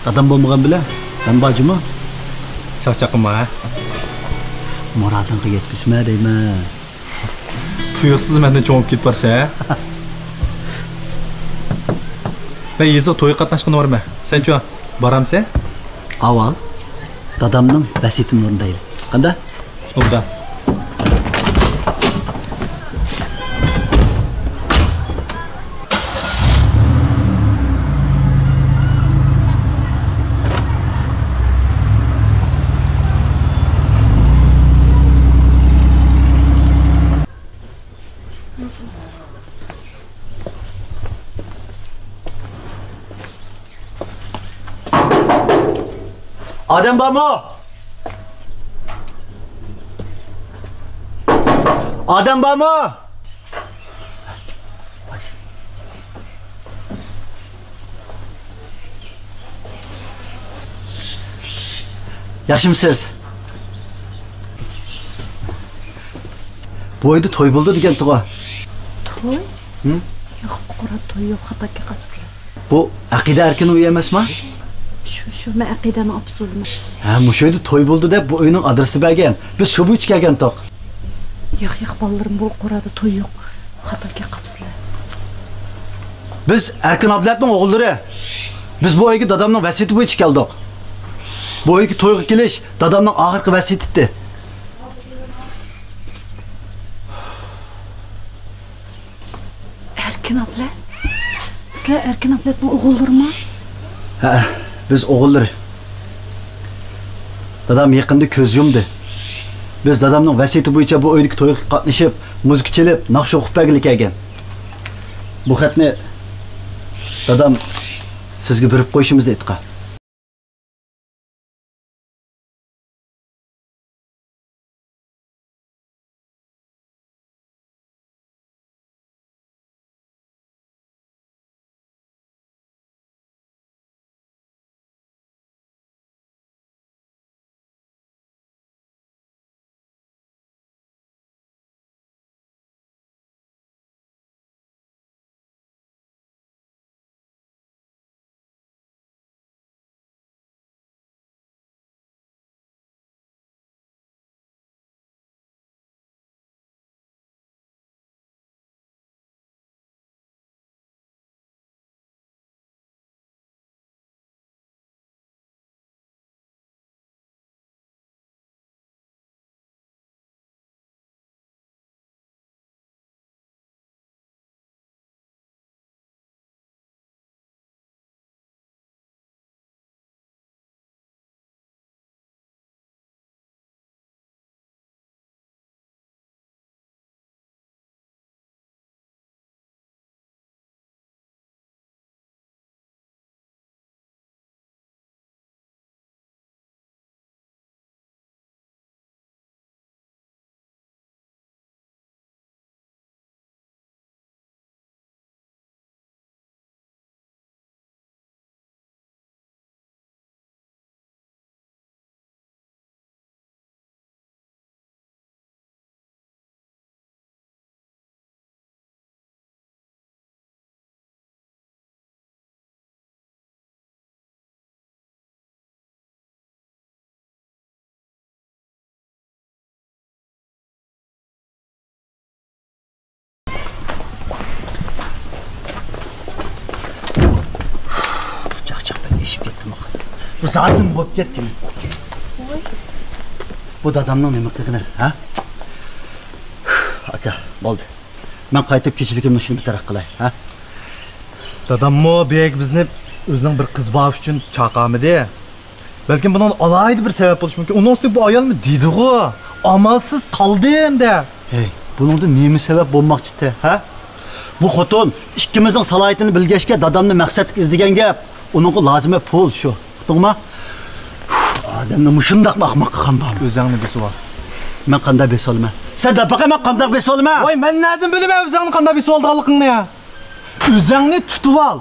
دادام بولمىغان بىلەن مەن بار جۇمۇ. چاقچاق قىلما، ھە؟ مۇرادىڭغا يەتكۈزمە دەيمەن. تۇيۇقسىز مەندىن چوڭىيىپ كېتىپ بارسەن، ھە؟ مەن يېزىغا تويغا قاتناشقىلى بارىمەن. سەنچۇ، بارامسەن؟ ئاۋۋال دادامنىڭ ۋەسىيىتىنى ئورۇندايلى. قانداق؟ ئوبدان. ئادەم بارمۇ؟ ئادەم بارمۇ؟ ياخشىمۇسىز؟ بۇ ئۆيدە توي بولىدۇ دېگەنتىغۇ. توي؟ ھىم؟ ياق، قورا توي يوق، خاتا كېلىپ قاپسىلەر. بۇ ئەقىدە ئەركىن ئۆيى ئەمەسما؟ شۇ، شۇ، مەن ئەقىدەنىڭ ئاپىسى بولىمەن. ھە، مۇشۇ ئۆيدە توي بولىدۇ دەپ بۇ ئۆينىڭ ئادرېسى بەرگەن. بىز شۇ بويىچە كەلگەنتۇق. ياق، ياق، بالىلىرىم، بۇ قورادە توي يوق. خاتا كېلىپ قاپسىلەر. بىز ئەركىن ئابلەتنىڭ ئوغۇللىرى. بىز بۇ ئۆيگە دادامنىڭ ۋەسىيىتى بويىچە كەلدۇق. بۇ ئۆيگە تويغا كېلىش دادامنىڭ ئاخىرقى ۋەسىيىتى. ئەركىن ئابلەت؟ سىلەر ئەركىن ئابلەتنىڭ ئوغۇللىرىما؟ ھە، بىز ئوغۇللىرى. دادام يېقىندا كۆز يۇمدى. بىز دادامنىڭ ۋەسىيىتى بويىچە بۇ ئۆيدىكى تويغا قاتنىشىپ، مۇزىكا چېلىپ، ناخشا ئوقۇپ بەرگىلى كەلگەن. بۇ خەتنى دادام سىزگە بېرىپ قويۇشىمىزنى ئېيتقان. چاقچاق بىلەن ئېشىپ كەتتىم. بۇ زادىلا بولۇپ كەتكىنى. بۇ دادامنىڭ نېمە قىلغىنى، ھە؟ ئاكا، بولدى. مەن قايتىپ كېچىلىكىمنى شۇنى بىر تەرەپ قىلاي، ھە؟ داداممۇ بۈگۈن بىزنى ئۆزىنىڭ بىر قىزى بار ئۈچۈن چاقىرمىدى. بەلكىم بۇنىڭ ئالاھىدە بىر سەۋەب بولۇشى مۇمكىن. ئۇنىڭ ئۈستىگە بۇ ئايالمۇ دېدىغۇ، ئامالسىز قالدىم دەپ. ھەي، بۇنىڭدا نېمە سەۋەب بولماقچىتى، ھە؟ بۇ خوتۇن ئىككىمىزنىڭ سالاھىيىتىنى بىلگەچكە دادامنى مەقسەتلىك ئىزدىگەن گەپ. ئۇنىڭغا لازىمى پۇل شۇ. ئۇقتۇڭما؟ ئادەمنى مۇشۇنداق ئەخمەققە قاندۇرما. ئۆزۈڭنى بېسىۋال. مەن قانداق بېسىۋالىمەن؟ سەن دەپ باقە، مەن قانداق بېسىۋالىمەن؟ ۋاي، مەن نەدىن بىلىمەن ئۆزۈڭنى قانداق بېسىۋالىدىغانلىقىڭنى؟ ئۆزۈڭنى تۇتۇۋال.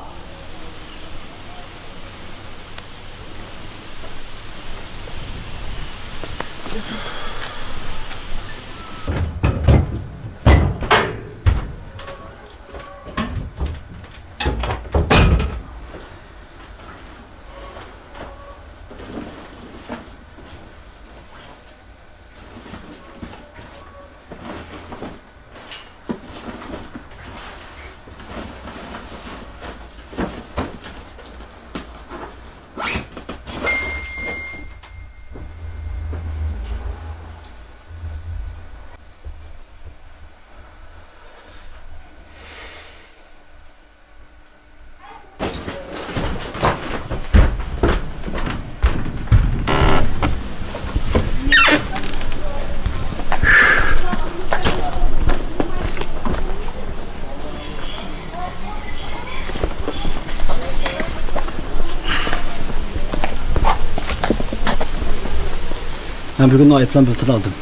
مەن بۈگۈن ئايروپىلان بېلىتىنى ئالدىم.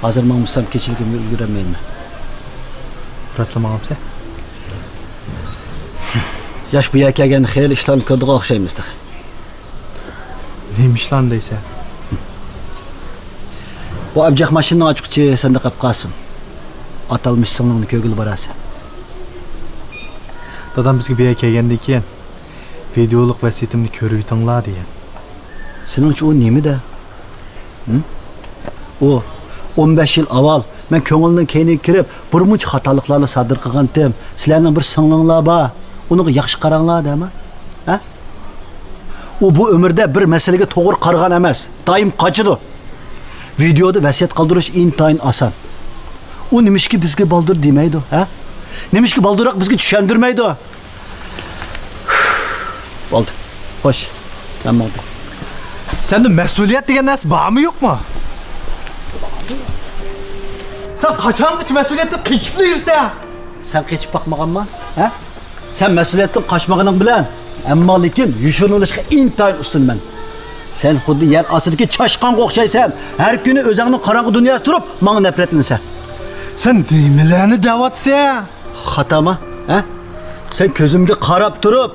ھازىر ماڭمىسام، كېچىلىكىمگە ئۈلگۈرەلمەيمەن. راستلا ماڭامسەن؟ ياش بۇ يەرگە كەلگەندە خېلى ئىشلارنى كۆرىدىغان ئوخشايمىز تېخى. نېمە ئىشلارنى دەيسەن؟ بۇ ئەبجەق ماشىنىنىڭ ئاچقۇچى سەندە قېلىپ قالسۇن. ئاتالمىش سىڭلىڭنى كۆرگىلى بارارسەن. دادام بىزگە بۇ يەرگە كەلگەندىن كېيىن، ۋىدېئولۇق ۋەسىيىتىمنى كۆرۈۋېتىڭلار دېگەن. سېنىڭچە ئۇ نېمىدە؟ ھىم؟ ئۇ ئون بەش يىل ئاۋۋال مەن كۆڭۈلنىڭ كەينىگە كىرىپ، بىر مۇنچە خاتالىقلارنى سادىر قىلغانتىم. سىلەرنىڭ بىر سىڭلىڭلار بار، ئۇنىڭغا ياخشى قاراڭلار دەيمەن. ھە؟ ئۇ بۇ ئۆمرىدە بىر مەسىلىگە توغرا قارىغان ئەمەس، دائىم قاچىدۇ. ۋىدېئودا ۋەسىيەت قالدۇرۇش ئىنتايىن ئاسان. ئۇ نېمىشقا بىزگە بالدۇر دېمەيدۇ، ھە؟ نېمىشقا بالدۇرراق بىزگە چۈشەندۈرمەيدۇ؟ بولدى. خوش. مەن ماڭدىم. سەندە مەسئۇلىيەت دېگەن نەرسە بارمۇ، يوقمۇ؟ سەن قاچانغىچە مەسئۇلىيەتتىن قېچىپلا يۈرسەن؟ سەن قېچىپ باقمىغانما؟ ھە؟ سەن مەسئۇلىيەتتىن قاچمىغىنىڭ بىلەن ئەمما لېكىن يوشۇرۇنۇۋېلىشقا ئىنتايىن ئۇستىمەن. سەن خۇددى يەر ئاستىدىكى چاشقانغا ئوخشايسەن. ھەر كۈنى ئۆزۈڭنىڭ قاراڭغۇ دۇنياسىدا تۇرۇپ، ماڭا نەپرەتلىنىسەن. سەن نېمىلەرنى دەۋاتىسەن؟ خاتامۇ؟ ھە؟ سەن كۆزۈمگە قاراپ تۇرۇپ،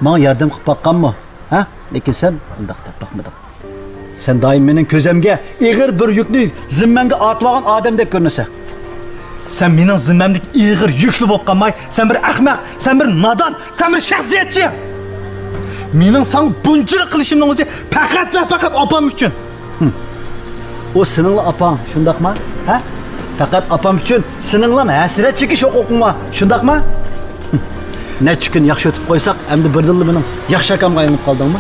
ماڭا ياردەم قىلىپ باققانمۇ؟ ھە؟ لېكىن سەن ئۇنداق دەپ باقمىدىڭ. سەن دائىم مېنىڭ كۆزۈمگە ئېغىر بىر يۈكنى زىممەڭگە ئارتىۋالغان ئادەمدەك كۆرۈنىسەن. سەن مېنىڭ زىممەمدىكى ئېغىر يۈكلا بولۇپ قالماي، سەن بىر ئەخمەق، سەن بىر نادان، سەن بىر شەخسىيەتچى. مېنىڭ ساڭا بۇنچىلىك قىلىشىمنىڭ ئۆزى پەقەتلا پەقەت ئاپام ئۈچۈن. ھىم. ئۇ سېنىڭلا ئاپاڭ، شۇنداقما؟ ھە؟ پەقەت ئاپام ئۈچۈن سېنىڭلام ھەسرەت چېكىش ھوقۇقۇڭ بار، شۇنداقما؟ ھىم. نەچچە كۈن ياخشى ئۆتۈپ قويساق، ئەمدى بىردىنلا مېنىڭ ياخشى ئاكامغا ئايلىنىپ قالدىڭمۇ؟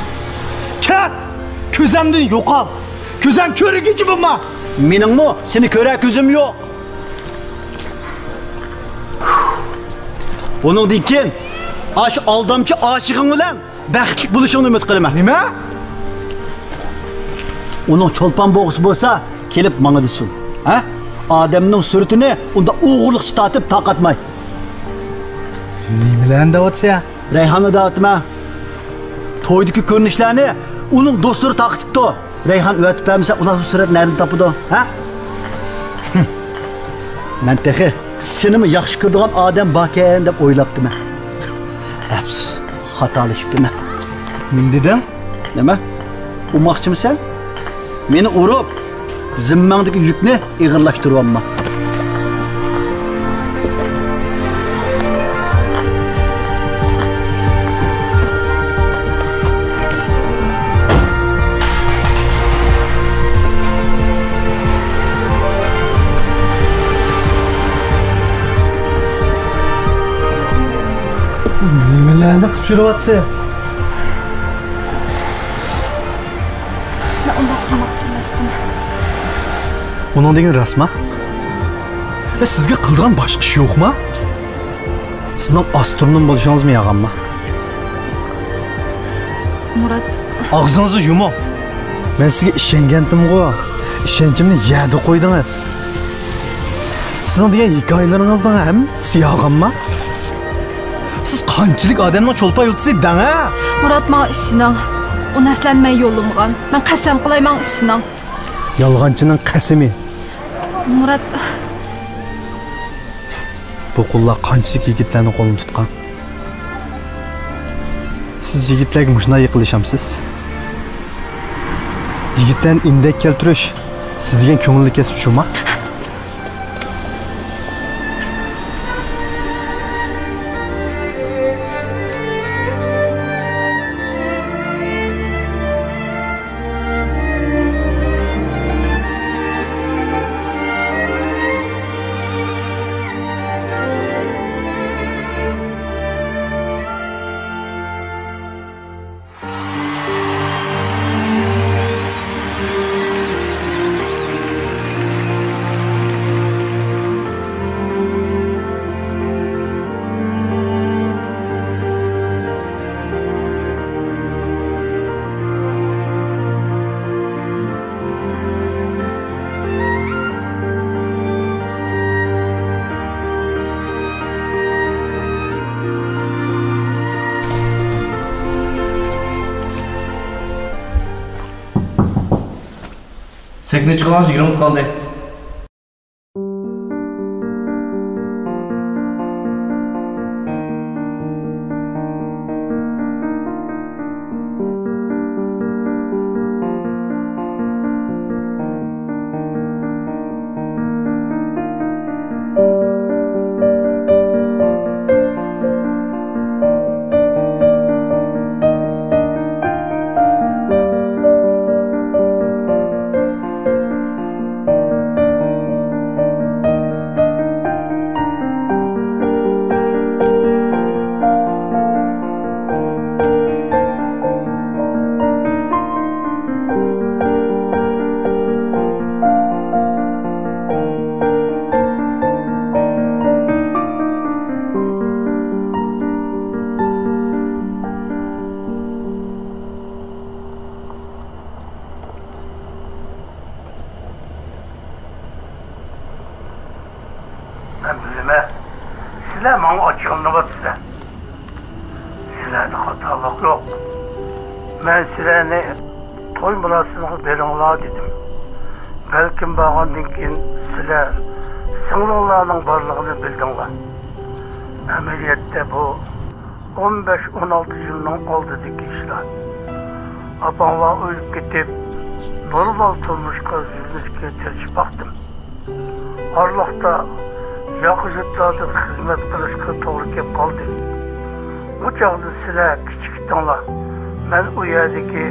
كەت! كۆزۈمدىن يوقال! كۆزۈم كۆرگۈچى بولما! مېنىڭمۇ سېنى كۆرەر كۆزۈم يوق. بۇنىڭدىن كېيىن ئاشۇ ئالدامچى ئاشىقىڭ بىلەن بەختلىك بولۇشۇڭنى ئۈمىد قىلىمەن. نېمە؟ ئۇنىڭ چولپان بوغۇسى بولسا، كېلىپ ماڭا دېسۇن. ھە؟ ئادەمنىڭ سۈرىتىنى ئۇنداق ئوغرىلىقچە تارتىپ تارقاتماي. نېمىلەرنى دەۋاتىسەن؟ رەيھاننى دەۋاتىمەن. تويدىكى كۆرۈنۈشلەرنى ئۇنىڭ دوستلىرى تارقىتىپتۇ. رەيھان ئەۋەتىپ بەرمىسە، ئۇلار بۇ سۈرەتنى نەدىن تاپىدۇ؟ ھە؟ مەن تېخى سېنىمۇ ياخشى كۆرىدىغان ئادەم باركەن دەپ ئويلاپتىمەن. ئەپسۇس، خاتالىشىپتىمەن. نېمە دېدىڭ؟ نېمە؟ ئۇرماقچىمۇسەن؟ مېنى ئۇرۇپ، زىممەڭدىكى يۈكنى ئېغىرلاشتۇرۇۋالما. سىز نېمىلەرنى قىلىپ يۈرۈۋاتىسىز؟ مەن ئۇنداق قىلماقچى ئەمەستىم. ئۇنىڭ دېگىنى راستما؟ ئە، سىزگە قىلىدىغان باشقا ئىش يوقما؟ سىزنىڭ ئاسترونوم بولۇشىڭىزمۇ يالغانما؟ مۇرات. ئاغزىڭىزنى يۇمۇڭ. مەن سىزگە ئىشەنگەنتىمغۇ. ئىشەنچىمنى يەردە قويدىڭىز. سىزنىڭ دېگەن ھېكايىلىرىڭىزنىڭ ھەممىسى يالغانما؟ سىز قانچىلىك ئادەمنىڭ چولپان يۇلتىزى دەڭ ھە؟ مۇرات، ماڭا ئىشىنىڭ. ئۇ نەرسىلەرنى مەن يوللىمىغان. مەن قەسەم قىلاي، ماڭا ئىشىنىڭ. يالغانچىنىڭ قەسىمى. مۇرات. بۇ قۇللار قانچىلىك يىگىتلەرنىڭ قولىنى تۇتقان. سىز يىگىتلەرگە مۇشۇنداق يېقىنلىشامسىز؟ يىگىتلەرنى ئىندەك كەلتۈرۈش سىز دېگەن كۆڭۈللۈك كەسىپ شۇما؟ سەھنە چىقىڭلار، يىگىرمە مىنۇت قالدى. مەن بىلىمەن، سىلەر ماڭا ئاچچىقلىنىۋاتىسىلەر. سىلەردە خاتالىق يوق. مەن سىلەرنى توي مۇراسىمىغا بېرىڭلار دېدىم. بەلكىم بارغاندىن كېيىن سىلەر سىڭلىڭلارنىڭ بارلىقىنى بىلدىڭلار. ئەمەلىيەتتە بۇ ئون بەش، ئون ئالتە يىلنىڭ ئالدىدىكى ئىشلار. ئاپاڭلار ئۆلۈپ كېتىپ، نورمال تۇرمۇشقا يۈزلىنىشكە تىرىشىپ باقتىم. ئارىلىقتا ياقا يۇرتلاردا خىزمەت قىلىشقا توغرا كېلىپ قالدى. بۇ چاغدا سىلەر كىچىك ئىدىڭلار. مەن ئۇ يەردىكى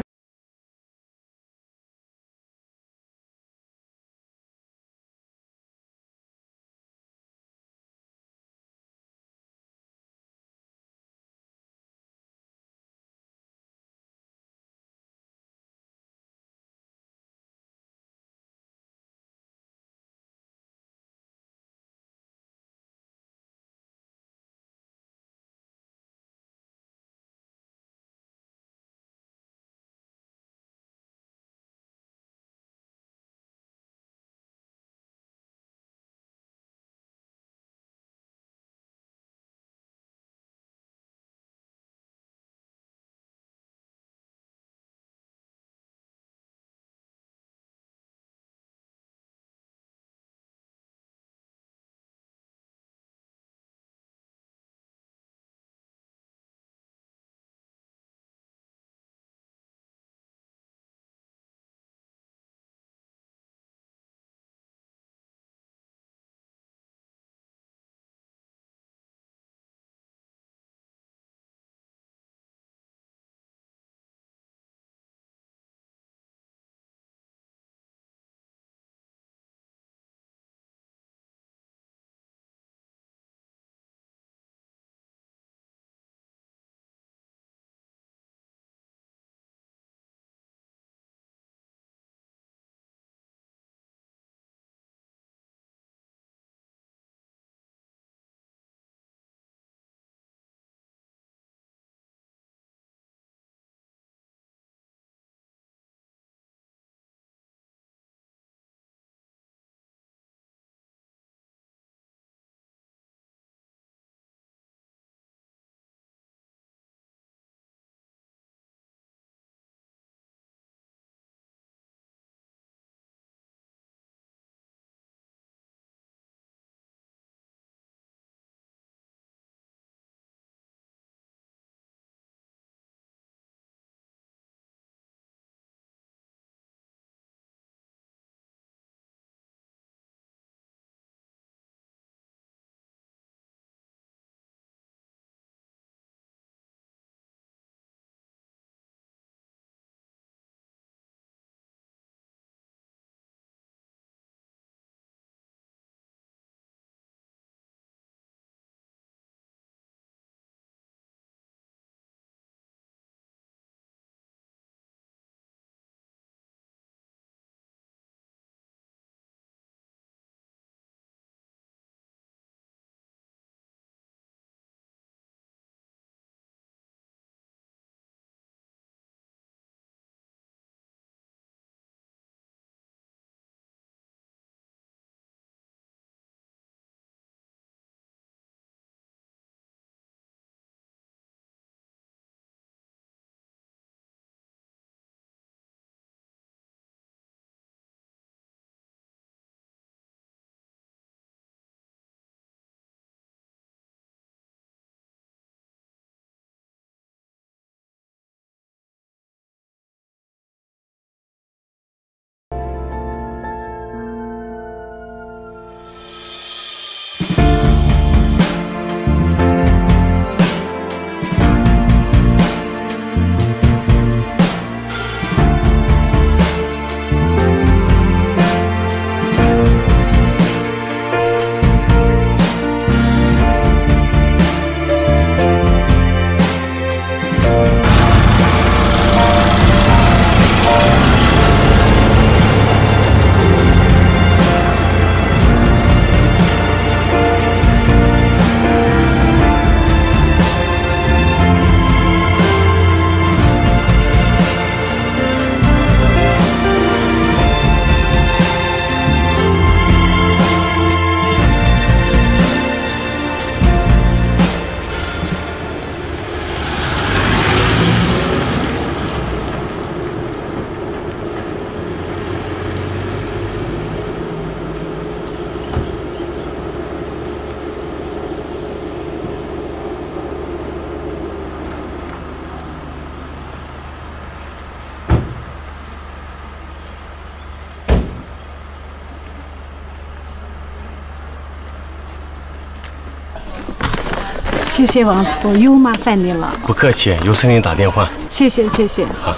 谢谢王师傅，有麻烦你了。不客气，有事给你打电话。谢谢，谢谢。好。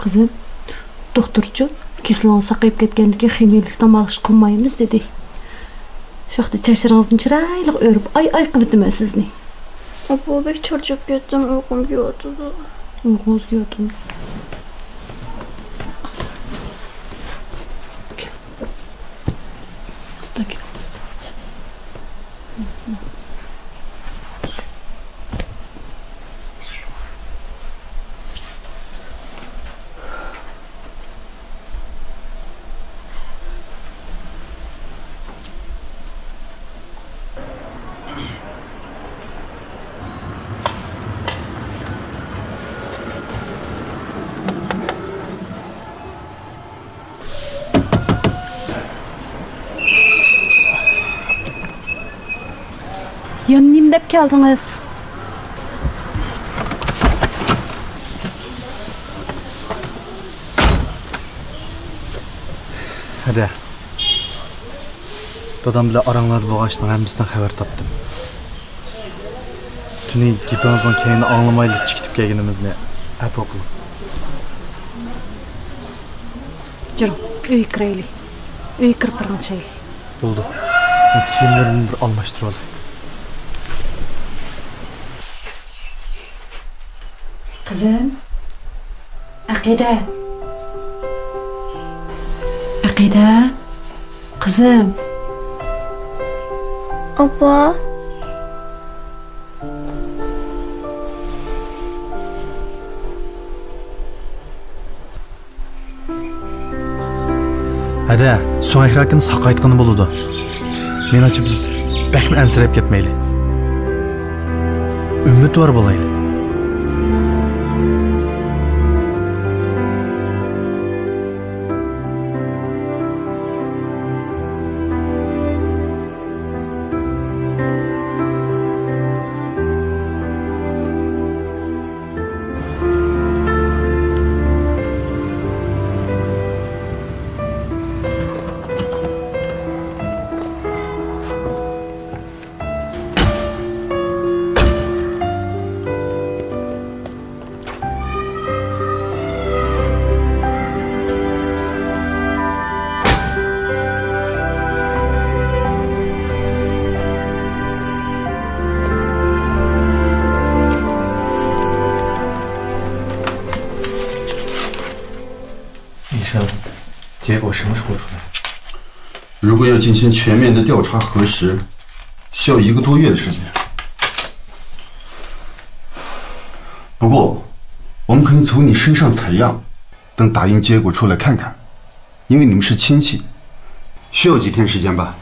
قىزىم، دوختۇرچۇ، كېسىلىڭىز ساقىيىپ كەتكەندىن كېيىن خىمىيەلىك تاماق ئىش قىلمايمىز دېدى. شۇ ۋاقىتتا چاچلىرىڭىزنى چىرايلىق ئۆرۈپ، ئاي-ئاي قىلىۋېتىمەن سىزنى. ئاپا، بەك چارچاپ كەتتىم، ئۇيقۇم كېلىۋاتىدۇ. ئۇيقۇڭىز كېلىۋاتىدۇ. ئاستا كېلىڭ، ئاستا. يەنە نېمە دەپ كەلدىڭىز؟ ھەدە. دادام بىلەن ئاراڭلاردا بولغان ئىشنىڭ ھەممىسىدىن خەۋەر تاپتىم. تۈنى گېپىڭىزنىڭ كەينىنى ئاڭلىمايلا چىقىپ كەتكىنىمىزنى ئەپۇ قىلىڭ. جۈرۈڭ، ئۆيگە كىرەيلى. ئۆيگە كىرىپ پاراڭلىشايلى. بولدى. مەن كىيىملىرىمنى بىر ئالماشتۇرۇۋالاي. قىزىم. ئەقىدە. ئەقىدە. قىزىم. ئاپا. ھەدە، سۆڭەكراكىنى ساقايتقىنى بولىدۇ. مېنىڭچە بىز بەكمۇ ئەنسىرەپ كەتمەيلى. ئۈمىدۋار بولايلى. 이生，结果什么时候出来？如果要进行全面的调查核实，需要一个多月的时间。不过，我们可以从你身上采样，等打印结果出来看看，因为你们是亲戚，需要几天时间吧？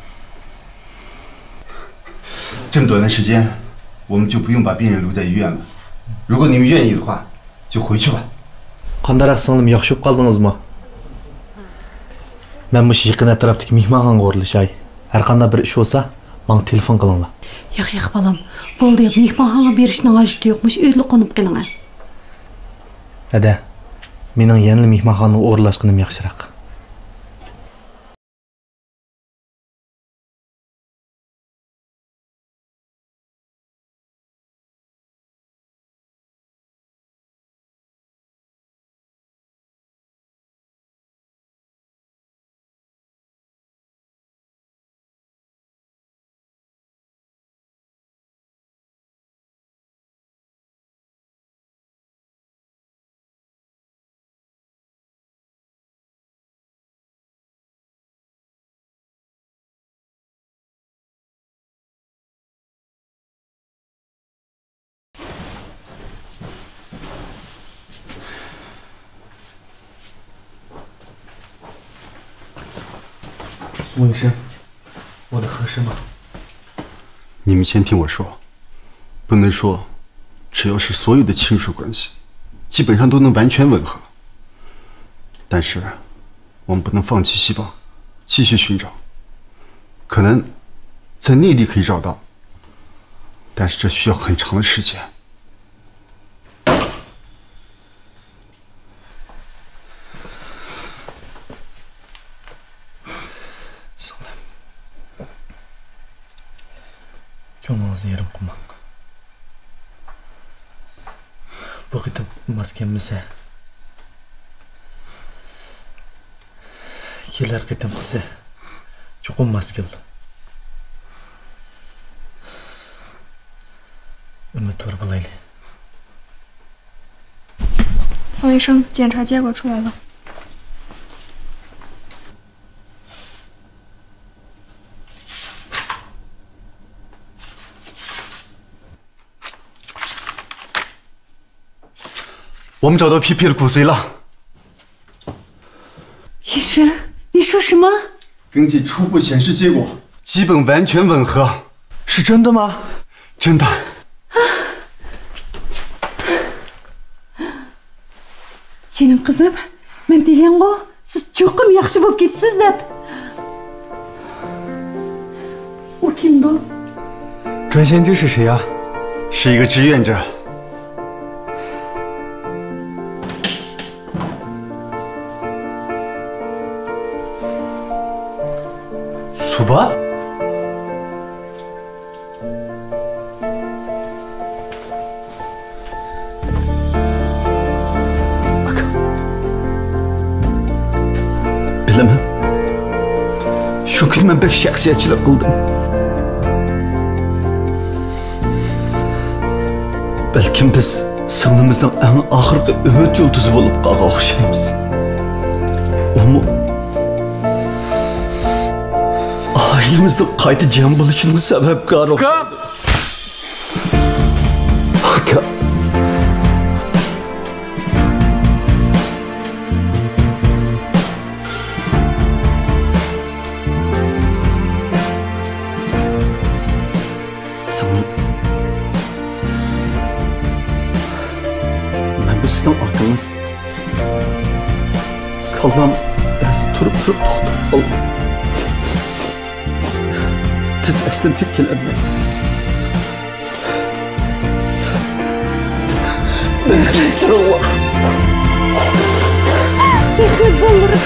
这么短的时间，我们就不用把病人留在医院了。如果你们愿意的话， 就回去吧。قانداق سىڭلىم، ياخشى بولۇپ قالدىڭىزمۇ؟ مەن مۇشۇ يېقىن ئەتراپتىكى مېھمانخانىغا ئورۇنلىشاي. ھەرقانداق بىر ئىش بولسا، ماڭا تېلېفون قىلىڭلار. ياق، ياق، بالام. بولدى، مېھمانخانىغا بېرىشنىڭ ھاجىتى يوق. مۇشۇ ئۆيدىلا قونۇپ قېلىڭە. ھەدە، مېنىڭ يەنىلا مېھمانخانىغا ئورۇنلاشقىنىم ياخشىراق. 苏医生，我的合适吗？你们先听我说，不能说只要是所有的亲属关系，基本上都能完全吻合。但是，我们不能放弃希望，继续寻找。可能在内地可以找到，但是这需要很长的时间。 سىڭلىم، كۆڭلىڭىزنى يېرىم قىلماڭ. بۇ قېتىم ماس كەلمىسە، كېلەر قېتىمقىسى چوقۇم ماس كېلىدۇ. ئۈمىدۋار بولايلى. 宋医生，检查结果出来了。 我们找到皮皮的骨髓了。医生，你说什么？根据初步显示结果，基本完全吻合。是真的吗？真的。 جېنىم قىزىم، مەن دېگەنغۇ، سىز چوقۇم ياخشى بولۇپ كېتىسىز دەپ. ئۇ كىمدۇ؟ 专线救是谁呀？是一个志愿者。 سۇ بار؟ ئاكا. بىلىمەن. شۇ كۈنى مەن بەك شەخسىيەتچىلىك قىلدىم. بەلكىم بىز سىڭلىمىزنىڭ ئەڭ ئاخىرقى ئۈمىد يۇلتۇزى بولۇپ قالغان ئوخشايمىز. ئۇمۇ ئائىلىمىزنىڭ قايتا جەم بولۇشىنىڭ سەۋەبكارى ئوخشايدۇ. ئۇكام! ئاكا! سىڭلىم، مەن بۇ سىزنىڭ ئاكىڭىز. كاللام بەزىدە تۇرۇپ-تۇرۇپ توختاپ قالىدۇ. تېز ئەسلىمگە كېلەلمەي. مېنى كەچۈرۈڭلار. رەھمەت بالىلىرىم.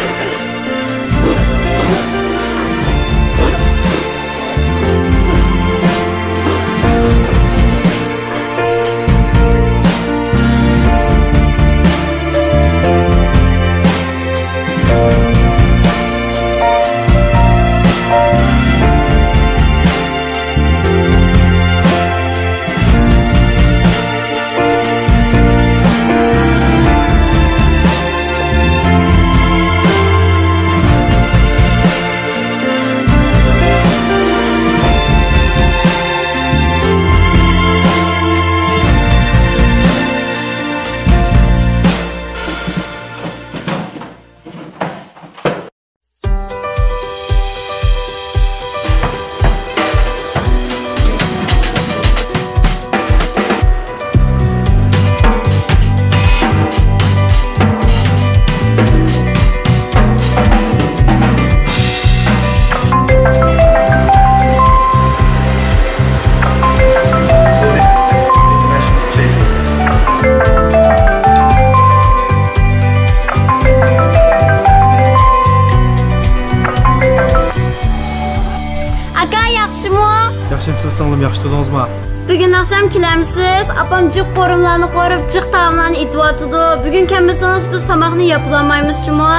ئاكا، ياخشىمۇ؟ ياخشىمسىز سىڭلىم، ياخشى تۇردىڭىزمۇ؟ بۈگۈن ئاخشام كېلەمسىز؟ ئاپام جىق قورۇمىلارنى قورۇپ، جىق تائاملارنى ئېتىۋاتىدۇ. بۈگۈن كەلمىسىڭىز، بىز تاماقنى يەپلەلمەيمىز جۇمۇ.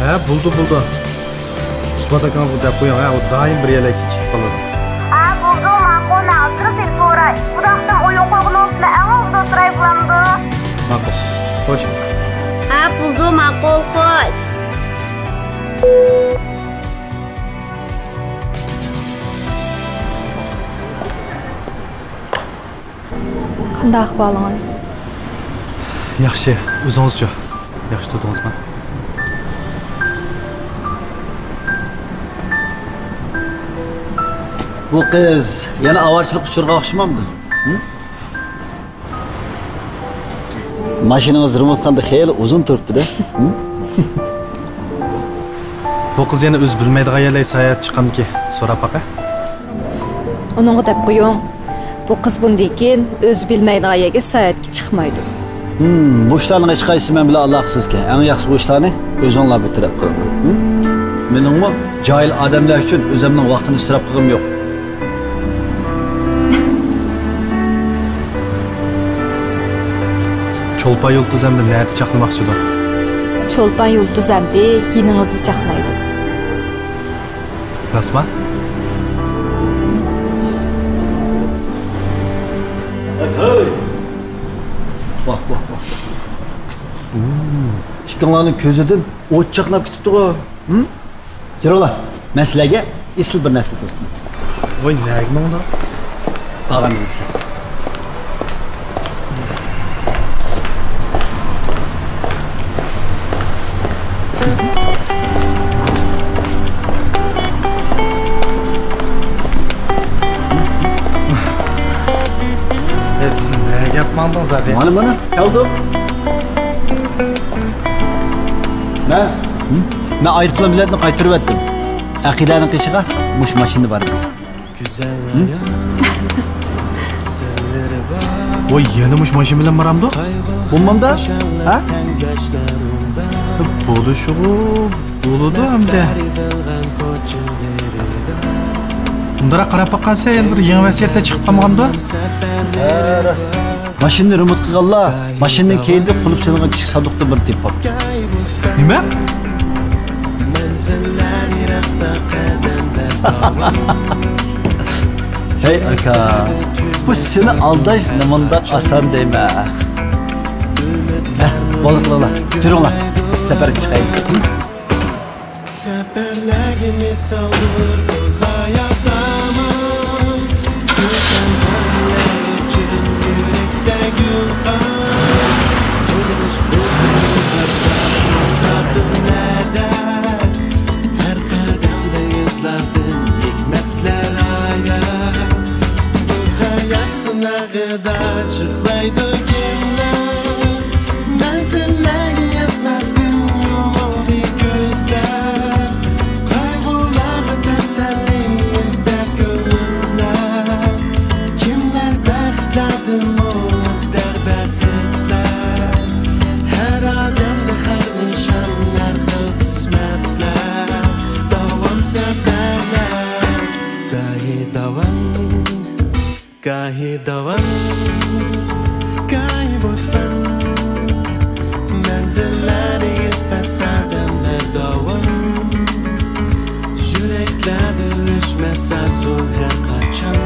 ھە، بولدى، بولدى. ئۇسمات ئاكىڭىزغا دەپ قويۇڭ، ھە، ئۇ دائىم بىر يەرلەرگە كېچىكىپ قالىدۇ. ھە، بولدى، ماقۇل، مەن ئاچچىقى سېلىپ سوراي. ئۇنداقتا ئويۇن قويغىنىڭىزنى ئەڭ ئالدىدا تۇراي بولامدۇ؟ ماقۇل. خوش. ھە، بولدى، ماقۇل، خوش. قانداق ئەھۋالىڭىز؟ ياخشى، ئۆزىڭىزچۇ؟ ياخشى تۇردىڭىزمۇ؟ بۇ قىز يەنە ئاۋارىچىلىك ئۇچۇرىغا ئوخشىمامدۇ؟ ھە؟ ماشىنىڭىز رېمونتخانىدا خېلى ئۇزۇن تۇرۇپتۇ-دە. ھىم؟ بۇ قىز يەنە ئۆزى بىلمەيدىغان يەرلەرگە ساياھەتكە چىقامدىكى؟ سوراپ باقاي. ئۇنىڭغا دەپ قويۇڭ. بۇ قىز بۇندىن كېيىن ئۆزى بىلمەيدىغان يەرگە ساياھەتكە چىقمايدۇ. ھىم، بۇ ئىشلارنىڭ ھېچقايسىسى مەن بىلەن ئالاقىسىزكەن. ئەڭ ياخشى بۇ ئىشلارنى ئۆزۈڭلار بىر تەرەپ قىلىڭلار. ھىم؟ مېنىڭمۇ جاھىل ئادەملەر ئۈچۈن ئۆزۈمنىڭ ۋاقتىنى ئىسراپ قىلغۇم يوق. چولپان يۇلتۇز ئەمدى نەدە چاقنىماقچىدۇ؟ چولپان يۇلتۇز ئەمدى يېنىڭىزدا چاقنايدۇ. راستما؟ ۋاھ، ۋاھ، ۋاھ. ئىككىڭلارنىڭ كۆزىدىن ئوت چاقناپ كېتىپتىغۇ. ھىم؟ يۈرۈڭلار، مەن سىلەرگە ئېسىل بىر نەرسە كۆرسىتىمەن. ۋاي، نەگە ماڭدۇ؟ بارغان ئەمەسلەر. ئە، بىز نەگە ماڭدۇق زادى؟ مانا، مانا، كەلدۇق. مەن، مەن ئايروپىلان بېلەتنى قايتۇرۇۋەتتىم. ئەقىدەنىڭ قېشىغا مۇشۇ ماشىنىدا بارىمىز. ۋاي، يەنە مۇشۇ ماشىنا بىلەن بارامدۇ؟ بولمامدا؟ ھە؟ بولۇشىغۇ بولىدۇ ئەمدى. ئۇندىراق قاراپ باققانسەن، يەنە بىر يېڭى ۋەسىيەتلەر چىقىپ قالمىغاندۇ؟ ھە، راست. ماشىنىنى رېمونت قىلغانلار ماشىنىنىڭ كەينىدە قۇلۇپ سېلىنغان كىچىك ساندۇقتىن بىرنى تېپىپ قاپتۇ. نېمە؟ ھەي ئاكا، بۇ سېنى ئالداش نېمانداق ئاسان دەيمەن. ھە، بولدى قىلىڭلار، يۈرۈڭلار، سەپەرگە چىقايلى. سەپەرلەرگە مىسالدۇر بۇ ھايات زامان. گۈزەل غايىلەر ئۈچۈن يۈرەكتە گۈلخان. تۇرمۇش بىزنى باشلاپ مۇساپىرلەردە. ھەر قەدەمدە يۈزلەردىن ھېكمەتلەر ئايان. بۇ ھايات سىناغىدا جىقلايدۇ كىملەر. مەنزىللەرگە يەتمەستىن يۇمۇلدى كۆزلەر. قايغۇلارغا تەسەللى ئىزدەر كۆڭۈللەر. كىملەر بەختلەردىنمۇ ئىزدەر بەختلەر. ھەر ئادەمدە ھەر نىشان، ھەر خىل قىسمەتلەر. داۋام سەپەرلەر، گاھى داۋان. گاھى داۋان، گاھى بوستان، مەنزىللەر ئېگىز پەس قەدەملەر داۋان، يۈرەكلەردە ئۆچمەس ئارزۇ ھەر قاچان،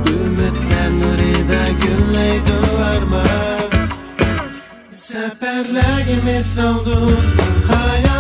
ئۈمىدلەر نۇرىدا گۈللەيدۇ ئارمان. سەپەرلەرگە مىسالدۇر ھايات.